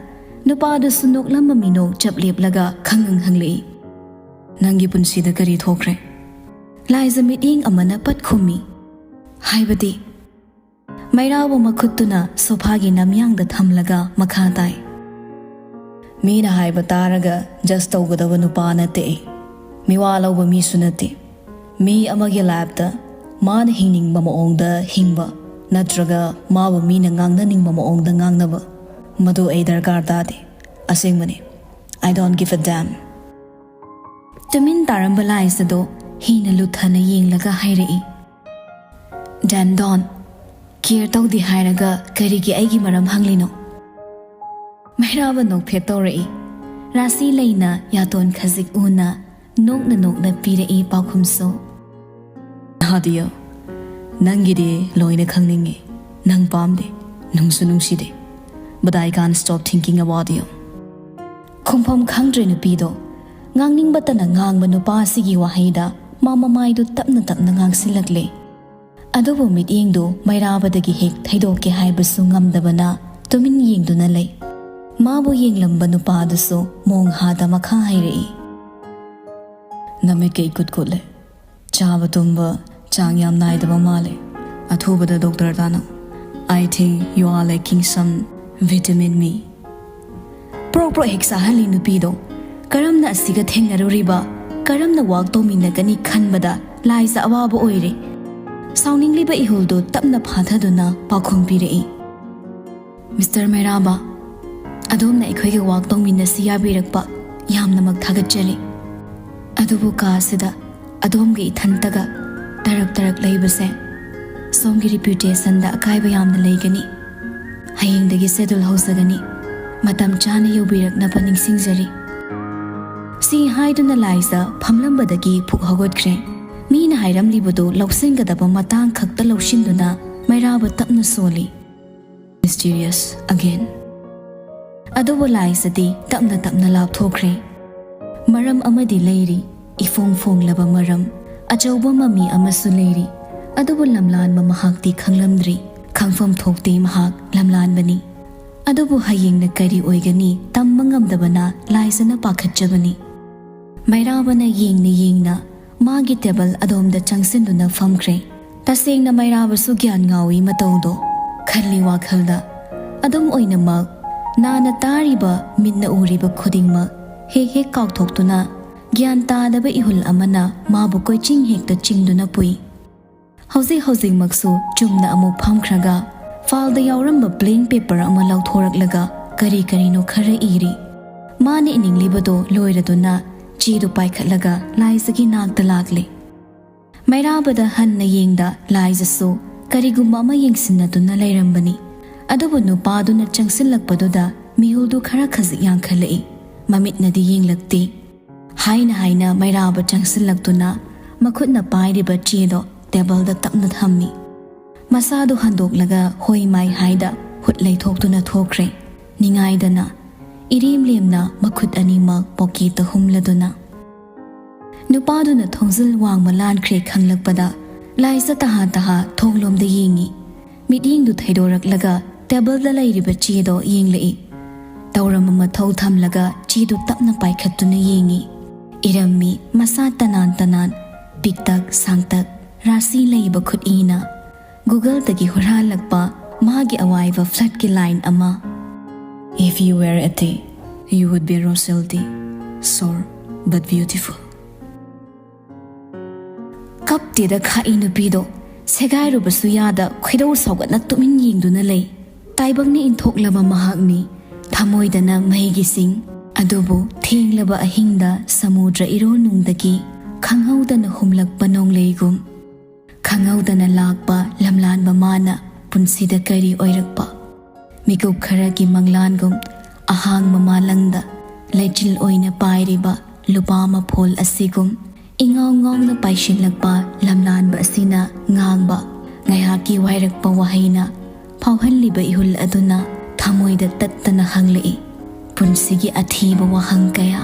ꯅꯨꯄꯥꯗꯨꯁꯨ ꯅꯣꯛꯂꯝꯕ ꯃꯤꯅꯣꯛ ꯆꯞ ꯂꯦꯞꯂꯒ ꯈꯪꯉꯪ ꯍꯪꯂꯛꯏ, "ꯅꯪꯒꯤ ꯄꯨꯟꯁꯤꯗ ꯀꯔꯤ ꯊꯣꯛꯈ꯭ꯔꯦ?" ꯂꯥꯏꯖ ꯃꯤꯠꯌꯦꯡ ꯑꯃꯅ ꯄꯠ ꯈꯨꯝꯃꯤ, "ꯍꯥꯏꯕꯗꯤ?" ꯃꯩꯔꯥꯕ ꯃꯈꯨꯠꯇꯨꯅ ꯁꯣꯐꯥꯒꯤ ꯅꯝꯌꯥꯡꯗ ꯊꯝꯂꯒ ꯃꯈꯥ ꯇꯥꯏ, "ꯃꯤꯅ ꯍꯥꯏꯕ ꯇꯥꯔꯒ judge ꯇꯧꯒꯗꯕ ꯅꯨꯄꯥ ꯅꯠꯇꯦ ꯑꯩ꯫ ꯃꯤꯋꯥ ꯂꯧꯕ ꯃꯤꯁꯨ ꯅꯠꯇꯦ꯫ ꯃꯤ ꯑꯃꯒꯤ ꯂꯥꯏꯐꯇ ꯃꯥꯅ ꯍꯤꯡꯅꯤꯡꯕ ꯃꯑꯣꯡꯗ ꯍꯤꯡꯕ, ꯅꯠꯇ꯭ꯔꯒ ꯃꯥꯕꯨ ꯃꯤꯅ ꯉꯥꯡꯅꯅꯤꯡꯕ ꯃꯑꯣꯡꯗ ꯉꯥꯡꯅꯕ, ꯃꯗꯨ ꯑꯩ ꯗꯔꯀꯥꯔ ꯇꯥꯗꯦ꯫ ꯑꯁꯦꯡꯕꯅꯤ꯫ I don't give a damn." ꯇꯨꯃꯤꯟ ꯇꯥꯔꯝꯕ ꯂꯥꯏꯖꯗꯣ ꯍꯦꯟꯅ ꯂꯨꯊꯅ ꯌꯦꯡꯂꯒ ꯍꯥꯏꯔꯛꯏ, "Then don't. Care ꯇꯧꯗꯦ ꯍꯥꯏꯔꯒ ꯀꯔꯤꯒꯤ ꯑꯩꯒꯤ ꯃꯔꯝ ꯍꯪꯂꯤꯅꯣ?" ꯃꯩꯔꯥꯕ ꯅꯣꯛꯐꯦꯠ ꯇꯧꯔꯛꯏ꯫ ꯔꯥꯁꯤ ꯂꯩꯅ ꯌꯥꯇꯣꯟ ꯈꯖꯤꯛ ꯎꯅ ꯅꯣꯛꯅ ꯅꯣꯛꯅ ꯄꯤꯔꯛꯏ ꯄꯥꯎꯈꯨꯝꯁꯨ꯫ "ꯅꯥꯗꯤꯌꯥ, ꯅꯪꯒꯤꯗꯤ ꯂꯣꯏꯅ ꯈꯪꯅꯤꯡꯉꯤ꯫ ꯅꯪ ꯄꯥꯝꯗꯦ, ꯅꯨꯡꯁꯨ ꯅꯨꯡꯁꯤꯗꯦ꯫ But I can't stop thinking about you." ꯈꯨꯝꯐꯝ ꯈꯪꯗ꯭ꯔꯦ ꯅꯨꯄꯤꯗꯣ꯫ ꯉꯥꯡꯅꯤꯡꯕꯇꯅ ꯉꯥꯡꯕ ꯅꯨꯄꯥ ꯑꯁꯤꯒꯤ ꯋꯥꯍꯩꯗ ꯃꯥ ꯃꯃꯥꯏꯗꯨ ꯇꯞꯅ ꯇꯞꯅ ꯉꯥꯡꯁꯤꯜꯂꯛꯂꯦ꯫ ꯑꯗꯨꯕꯨ ꯃꯤꯠꯌꯦꯡꯗꯨ ꯃꯩꯔꯥꯕꯗꯒꯤ ꯍꯦꯛ ꯊꯩꯗꯣꯛꯀꯦ ꯍꯥꯏꯕꯁꯨ ꯉꯝꯗꯕꯅ ꯇꯨꯃꯤꯟ ꯌꯦꯡꯗꯨꯅ ꯂꯩ꯫ ꯃꯥꯕꯨ ꯌꯦꯡꯂꯝꯕ ꯅꯨꯄꯥꯗꯨꯁꯨ ꯃꯣꯡꯍꯥꯗ ꯃꯈꯥ ꯍꯥꯏꯔꯛꯏ, "ꯅꯃꯤꯠꯀ ꯏꯀꯨꯠ ꯀꯨꯠꯂꯦ꯫ ꯆꯥꯕ ꯇꯨꯝꯕ ꯆꯥꯡ ꯌꯥꯝ ꯅꯥꯏꯗꯕ ꯃꯥꯜꯂꯦ꯫ ꯑꯊꯨꯕꯗ ꯗꯣꯛꯇꯔ ꯇꯥꯅꯧ꯫ I think you are lacking some vitamin B." ꯄ꯭ꯔꯣꯛ ꯄ꯭ꯔꯣꯛ ꯍꯦꯛ ꯆꯥꯍꯜꯂꯤ ꯅꯨꯄꯤꯗꯣ꯫ ꯀꯔꯝꯅ ꯑꯁꯤꯒ ꯊꯦꯡꯅꯔꯨꯔꯤꯕ? ꯀꯔꯝꯅ ꯋꯥꯛ ꯇꯧꯃꯤꯟꯅꯒꯅꯤ ꯈꯟꯕꯗ ꯂꯥꯏꯖ ꯑꯋꯥꯕ ꯑꯣꯏꯔꯦ꯫ ꯁꯥꯎꯅꯤꯡꯂꯤꯕ ꯏꯍꯨꯜꯗꯨ ꯇꯞꯅ ꯐꯥꯊꯗꯨꯅ ꯄꯥꯎꯈꯨꯝ ꯄꯤꯔꯛꯏ, "ꯃꯤꯁꯇꯔ ꯃꯩꯔꯥꯕ, ꯑꯗꯣꯝꯅ ꯑꯩꯈꯣꯏꯒ ꯋꯥꯛ ꯇꯧꯃꯤꯟꯅꯁꯤ ꯌꯥꯕꯤꯔꯛꯄ ꯌꯥꯝꯅꯃꯛ ꯊꯥꯒꯠꯆꯔꯤ꯫ ꯑꯗꯨꯕꯨ ꯀꯥ ꯑꯁꯤꯗ ꯑꯗꯣꯝꯒ ꯏꯊꯟꯇꯒ ꯇꯔꯛ ꯇꯔꯛ ꯂꯩꯕꯁꯦ ꯁꯣꯝꯒꯤ ꯔꯤꯄ꯭ꯌꯨꯇꯦꯁꯟꯗ ꯑꯀꯥꯏꯕ ꯌꯥꯝꯅ ꯂꯩꯒꯅꯤ꯫ ꯍꯌꯦꯡꯗꯒꯤ ꯁꯦꯗꯨꯜ ꯍꯧꯖꯒꯅꯤ꯫ ꯃꯇꯝ ꯆꯥꯅ ꯌꯧꯕꯤꯔꯛꯅꯕ ꯅꯤꯡꯁꯤꯡꯖꯔꯤ꯫" ꯁꯤ ꯍꯥꯏꯗꯨꯅ ꯂꯥꯏꯖ ꯐꯝꯂꯝꯕꯗꯒꯤ ꯐꯨꯛ ꯍꯧꯒꯠꯈ꯭ꯔꯦ꯫ ꯃꯤꯅ ꯍꯥꯏꯔꯝꯂꯤꯕꯗꯨ ꯂꯧꯁꯤꯟꯒꯗꯕ ꯃꯇꯥꯡ ꯈꯛꯇ ꯂꯧꯁꯤꯟꯗꯨꯅ ꯃꯩꯔꯥꯕ ꯇꯞꯅ ꯁꯣꯜꯂꯤ, "Mysterious again." ꯑꯗꯨꯕꯨ ꯂꯥꯏꯖꯗꯤ ꯇꯞꯅ ꯇꯞꯅ ꯂꯥꯞꯊꯣꯛꯈ꯭ꯔꯦ꯫ "ꯃꯔꯝ ꯑꯃꯗꯤ ꯂꯩꯔꯤ, ꯏꯐꯣꯡ ꯐꯣꯡꯂꯕ ꯃꯔꯝ꯫ ꯑꯆꯧꯕ ꯃꯃꯤ ꯑꯃꯁꯨ ꯂꯩꯔꯤ, ꯑꯗꯨꯕꯨ ꯂꯝꯂꯥꯟꯕ ꯃꯍꯥꯛꯇꯤ ꯈꯪꯂꯝꯗ꯭ꯔꯤ꯫ ꯈꯪꯐꯝ ꯊꯣꯛꯇꯦ ꯃꯍꯥꯛ ꯂꯝꯂꯥꯟꯕꯅꯤ꯫ ꯑꯗꯨꯕꯨ ꯍꯌꯦꯡꯅ ꯀꯔꯤ ꯑꯣꯏꯒꯅꯤ ꯇꯝꯕ ꯉꯝꯗꯕꯅ ꯂꯥꯏꯖꯅ ꯄꯥꯈꯠꯆꯕꯅꯤ꯫" ꯃꯩꯔꯥꯕꯅ ꯌꯦꯡꯅ ꯌꯦꯡꯅ ꯃꯥꯒꯤ ꯇꯦꯕꯜ ꯑꯗꯣꯝꯗ ꯆꯪꯁꯤꯟꯗꯨꯅ ꯐꯝꯈ꯭ꯔꯦ꯫ ꯇꯁꯦꯡꯅ ꯃꯩꯔꯥꯕꯁꯨ ꯒ꯭ꯌꯥꯟ ꯉꯥꯎꯏ ꯃꯇꯧꯗꯣ ꯈꯜꯂꯤ ꯋꯥꯈꯜꯗ꯫ ꯑꯗꯨꯝ ꯑꯣꯏꯅꯃꯛ, ꯅꯥꯅ ꯇꯥꯔꯤꯕ, ꯃꯤꯠꯅ ꯎꯔꯤꯕ ꯈꯨꯗꯤꯡꯃꯛ ꯍꯦꯛ ꯍꯦꯛ ꯀꯥꯎꯊꯣꯛꯇꯨꯅ ꯒ꯭ꯌꯥꯟ ꯇꯥꯗꯕ ꯏꯍꯨꯜ ꯑꯃꯅ ꯃꯥꯕꯨ ꯀꯣꯏꯆꯤꯡ ꯍꯦꯛꯇ ꯆꯤꯡꯗꯨꯅ ꯄꯨꯏ꯫ ꯍꯧꯖꯤꯛ ꯍꯧꯖꯤꯛꯃꯛꯁꯨ ꯆꯨꯝꯅ ꯑꯃꯨꯛ ꯐꯝꯈ꯭ꯔꯒ ꯐꯥꯏꯜꯗ ꯌꯥꯎꯔꯝꯕ ꯕ꯭ꯂꯦꯡ ꯄꯦꯄꯔ ꯑꯃ ꯂꯧꯊꯣꯔꯛꯂꯒ ꯀꯔꯤ ꯀꯔꯤꯅꯣ ꯈꯔ ꯏꯔꯤ꯫ ꯃꯥꯅ ꯏꯅꯤꯡꯂꯤꯕꯗꯣ ꯂꯣꯏꯔꯗꯨꯅ ꯆꯦꯗꯨ ꯄꯥꯏꯈꯠꯂꯒ ꯂꯥꯏꯖꯒꯤ ꯅꯥꯛꯇ ꯂꯥꯛꯂꯦ꯫ ꯃꯩꯔꯥꯕꯗ ꯍꯟꯅ ꯌꯦꯡꯗ ꯂꯥꯏꯖꯁꯨ ꯀꯔꯤꯒꯨꯝꯕ ꯑꯃ ꯌꯦꯡꯁꯤꯟꯅꯗꯨꯅ ꯂꯩꯔꯝꯕꯅꯤ꯫ ꯑꯗꯨꯕꯨ ꯅꯨꯄꯥꯗꯨꯅ ꯆꯪꯁꯤꯜꯂꯛꯄꯗꯨꯗ ꯃꯤꯍꯨꯜꯗꯨ ꯈꯔ ꯈꯖꯤꯛ ꯌꯥꯡꯈꯠꯂꯛꯏ꯫ ꯃꯃꯤꯠꯅꯗꯤ ꯌꯦꯡꯂꯛꯇꯦ꯫ ꯍꯥꯏꯅ ꯍꯥꯏꯅ ꯃꯩꯔꯥꯕ ꯆꯪꯁꯤꯜꯂꯛꯇꯨꯅ ꯃꯈꯨꯠꯅ ꯄꯥꯏꯔꯤꯕ ꯆꯦꯗꯣ ꯇꯦꯕꯜꯗ ꯇꯞꯅ ꯊꯝꯃꯤ꯫ ꯃꯁꯥꯗꯨ ꯍꯟꯗꯣꯛꯂꯒ ꯍꯣꯏ ꯃꯥꯏ ꯍꯥꯏꯗ ꯍꯨꯠ ꯂꯩꯊꯣꯛꯇꯨꯅ ꯊꯣꯛꯈ꯭ꯔꯦ꯫ ꯅꯤꯡꯉꯥꯏꯗꯅ ꯏꯔꯦꯝ ꯂꯦꯝꯅ ꯃꯈꯨꯠ ꯑꯅꯤꯃꯛ ꯄꯣꯀꯦꯠꯇ ꯍꯨꯝꯂꯗꯨꯅ꯫ ꯅꯨꯄꯥꯗꯨꯅ ꯊꯣꯡꯖꯤꯜ ꯋꯥꯡꯃ ꯂꯥꯟꯈ꯭ꯔꯦ ꯈꯪꯂꯛꯄꯗ ꯂꯥꯏꯖ ꯇꯍꯥ ꯇꯍꯥ ꯊꯣꯡꯂꯣꯝꯗ ꯌꯦꯡꯉꯤ꯫ ꯃꯤꯠꯌꯦꯡꯗꯨ ꯊꯩꯗꯣꯔꯛꯂꯒ ꯇꯦꯕꯜꯗ ꯂꯩꯔꯤꯕ ꯆꯦꯗꯣ ꯌꯦꯡꯂꯛꯏ꯫ ꯇꯧꯔꯝꯕ ꯃꯊꯧ ꯊꯝꯂꯒ ꯆꯦꯗꯨ ꯇꯞꯅ ꯄꯥꯏꯈꯠꯇꯨꯅ ꯌꯦꯡꯉꯤ꯫ ꯏꯔꯝꯃꯤ ꯃꯁꯥ ꯇꯅꯥꯟ ꯇꯅꯥꯟ, ꯄꯤꯛꯇꯛ ꯁꯥꯡꯇꯛ, ꯔꯥꯁꯤ ꯂꯩꯕ ꯈꯨꯠꯏꯅ꯫ ꯒꯨꯒꯜꯗꯒꯤ ꯍꯨꯔꯥꯜꯂꯛꯄ ꯃꯥꯒꯤ ꯑꯋꯥꯏꯕ ꯐ꯭ꯂꯠꯀꯤ ꯂꯥꯏꯟ ꯑꯃ: "If you were a day, you would be Rochelle Day, sore but beautiful." ꯀꯞꯇꯦꯗ ꯈꯥꯛꯏ ꯅꯨꯄꯤꯗꯣ, ꯁꯦꯒꯥꯏꯔꯨꯕꯁꯨ ꯌꯥꯗ ꯈꯣꯏꯗꯧ ꯁꯥꯎꯒꯠꯅ ꯇꯨꯃꯤꯟ ꯌꯦꯡꯗꯨꯅ ꯂꯩ꯫ ꯇꯥꯏꯕꯪꯅ ꯏꯟꯊꯣꯛꯂꯕ ꯃꯍꯥꯛꯅꯤ, ꯊꯃꯣꯏꯗꯅ ꯃꯩꯒꯤ ꯁꯤꯡ꯫ ꯑꯗꯨꯕꯨ ꯊꯦꯡꯂꯕ ꯑꯍꯤꯡꯗ ꯁꯃꯨꯗ꯭ꯔ ꯏꯔꯣꯜꯅꯨꯡꯗꯒꯤ ꯈꯪꯍꯧꯗꯅ ꯍꯨꯝꯂꯛꯄ ꯅꯣꯡꯂꯩꯒꯨꯝ, ꯈꯪꯍꯧꯗꯅ ꯂꯥꯛꯄ ꯂꯝꯂꯥꯟꯕ ꯃꯥꯅ ꯄꯨꯟꯁꯤꯗ ꯀꯔꯤ ꯑꯣꯏꯔꯛꯄ? ꯃꯤꯀꯨꯞ ꯈꯔꯒꯤ ꯃꯪꯂꯥꯟꯒꯨꯝ ꯑꯍꯥꯡꯕ ꯃꯥꯂꯪꯗ ꯂꯩꯆꯤꯜ ꯑꯣꯏꯅ ꯄꯥꯏꯔꯤꯕ ꯂꯨꯄꯥ ꯃꯐꯣꯜ ꯑꯁꯤꯒꯨꯝ ꯏꯉꯥꯎ ꯉꯥꯎꯅ ꯄꯥꯏꯁꯤꯜꯂꯛꯄ ꯂꯝꯂꯥꯟꯕ ꯑꯁꯤꯅ ꯉꯥꯡꯕ ꯉꯥꯏꯍꯥꯛꯀꯤ ꯋꯥꯏꯔꯛꯄ ꯋꯥꯍꯩꯅ ꯐꯥꯎꯍꯜꯂꯤꯕ ꯏꯍꯨꯜ ꯑꯗꯨꯅ ꯊꯃꯣꯏꯗ ꯇꯠꯇꯅ ꯍꯪꯂꯛꯏ ꯄꯨꯟꯁꯤꯒꯤ ꯑꯊꯤꯕ ꯋꯥꯍꯪ ꯀꯌꯥ꯫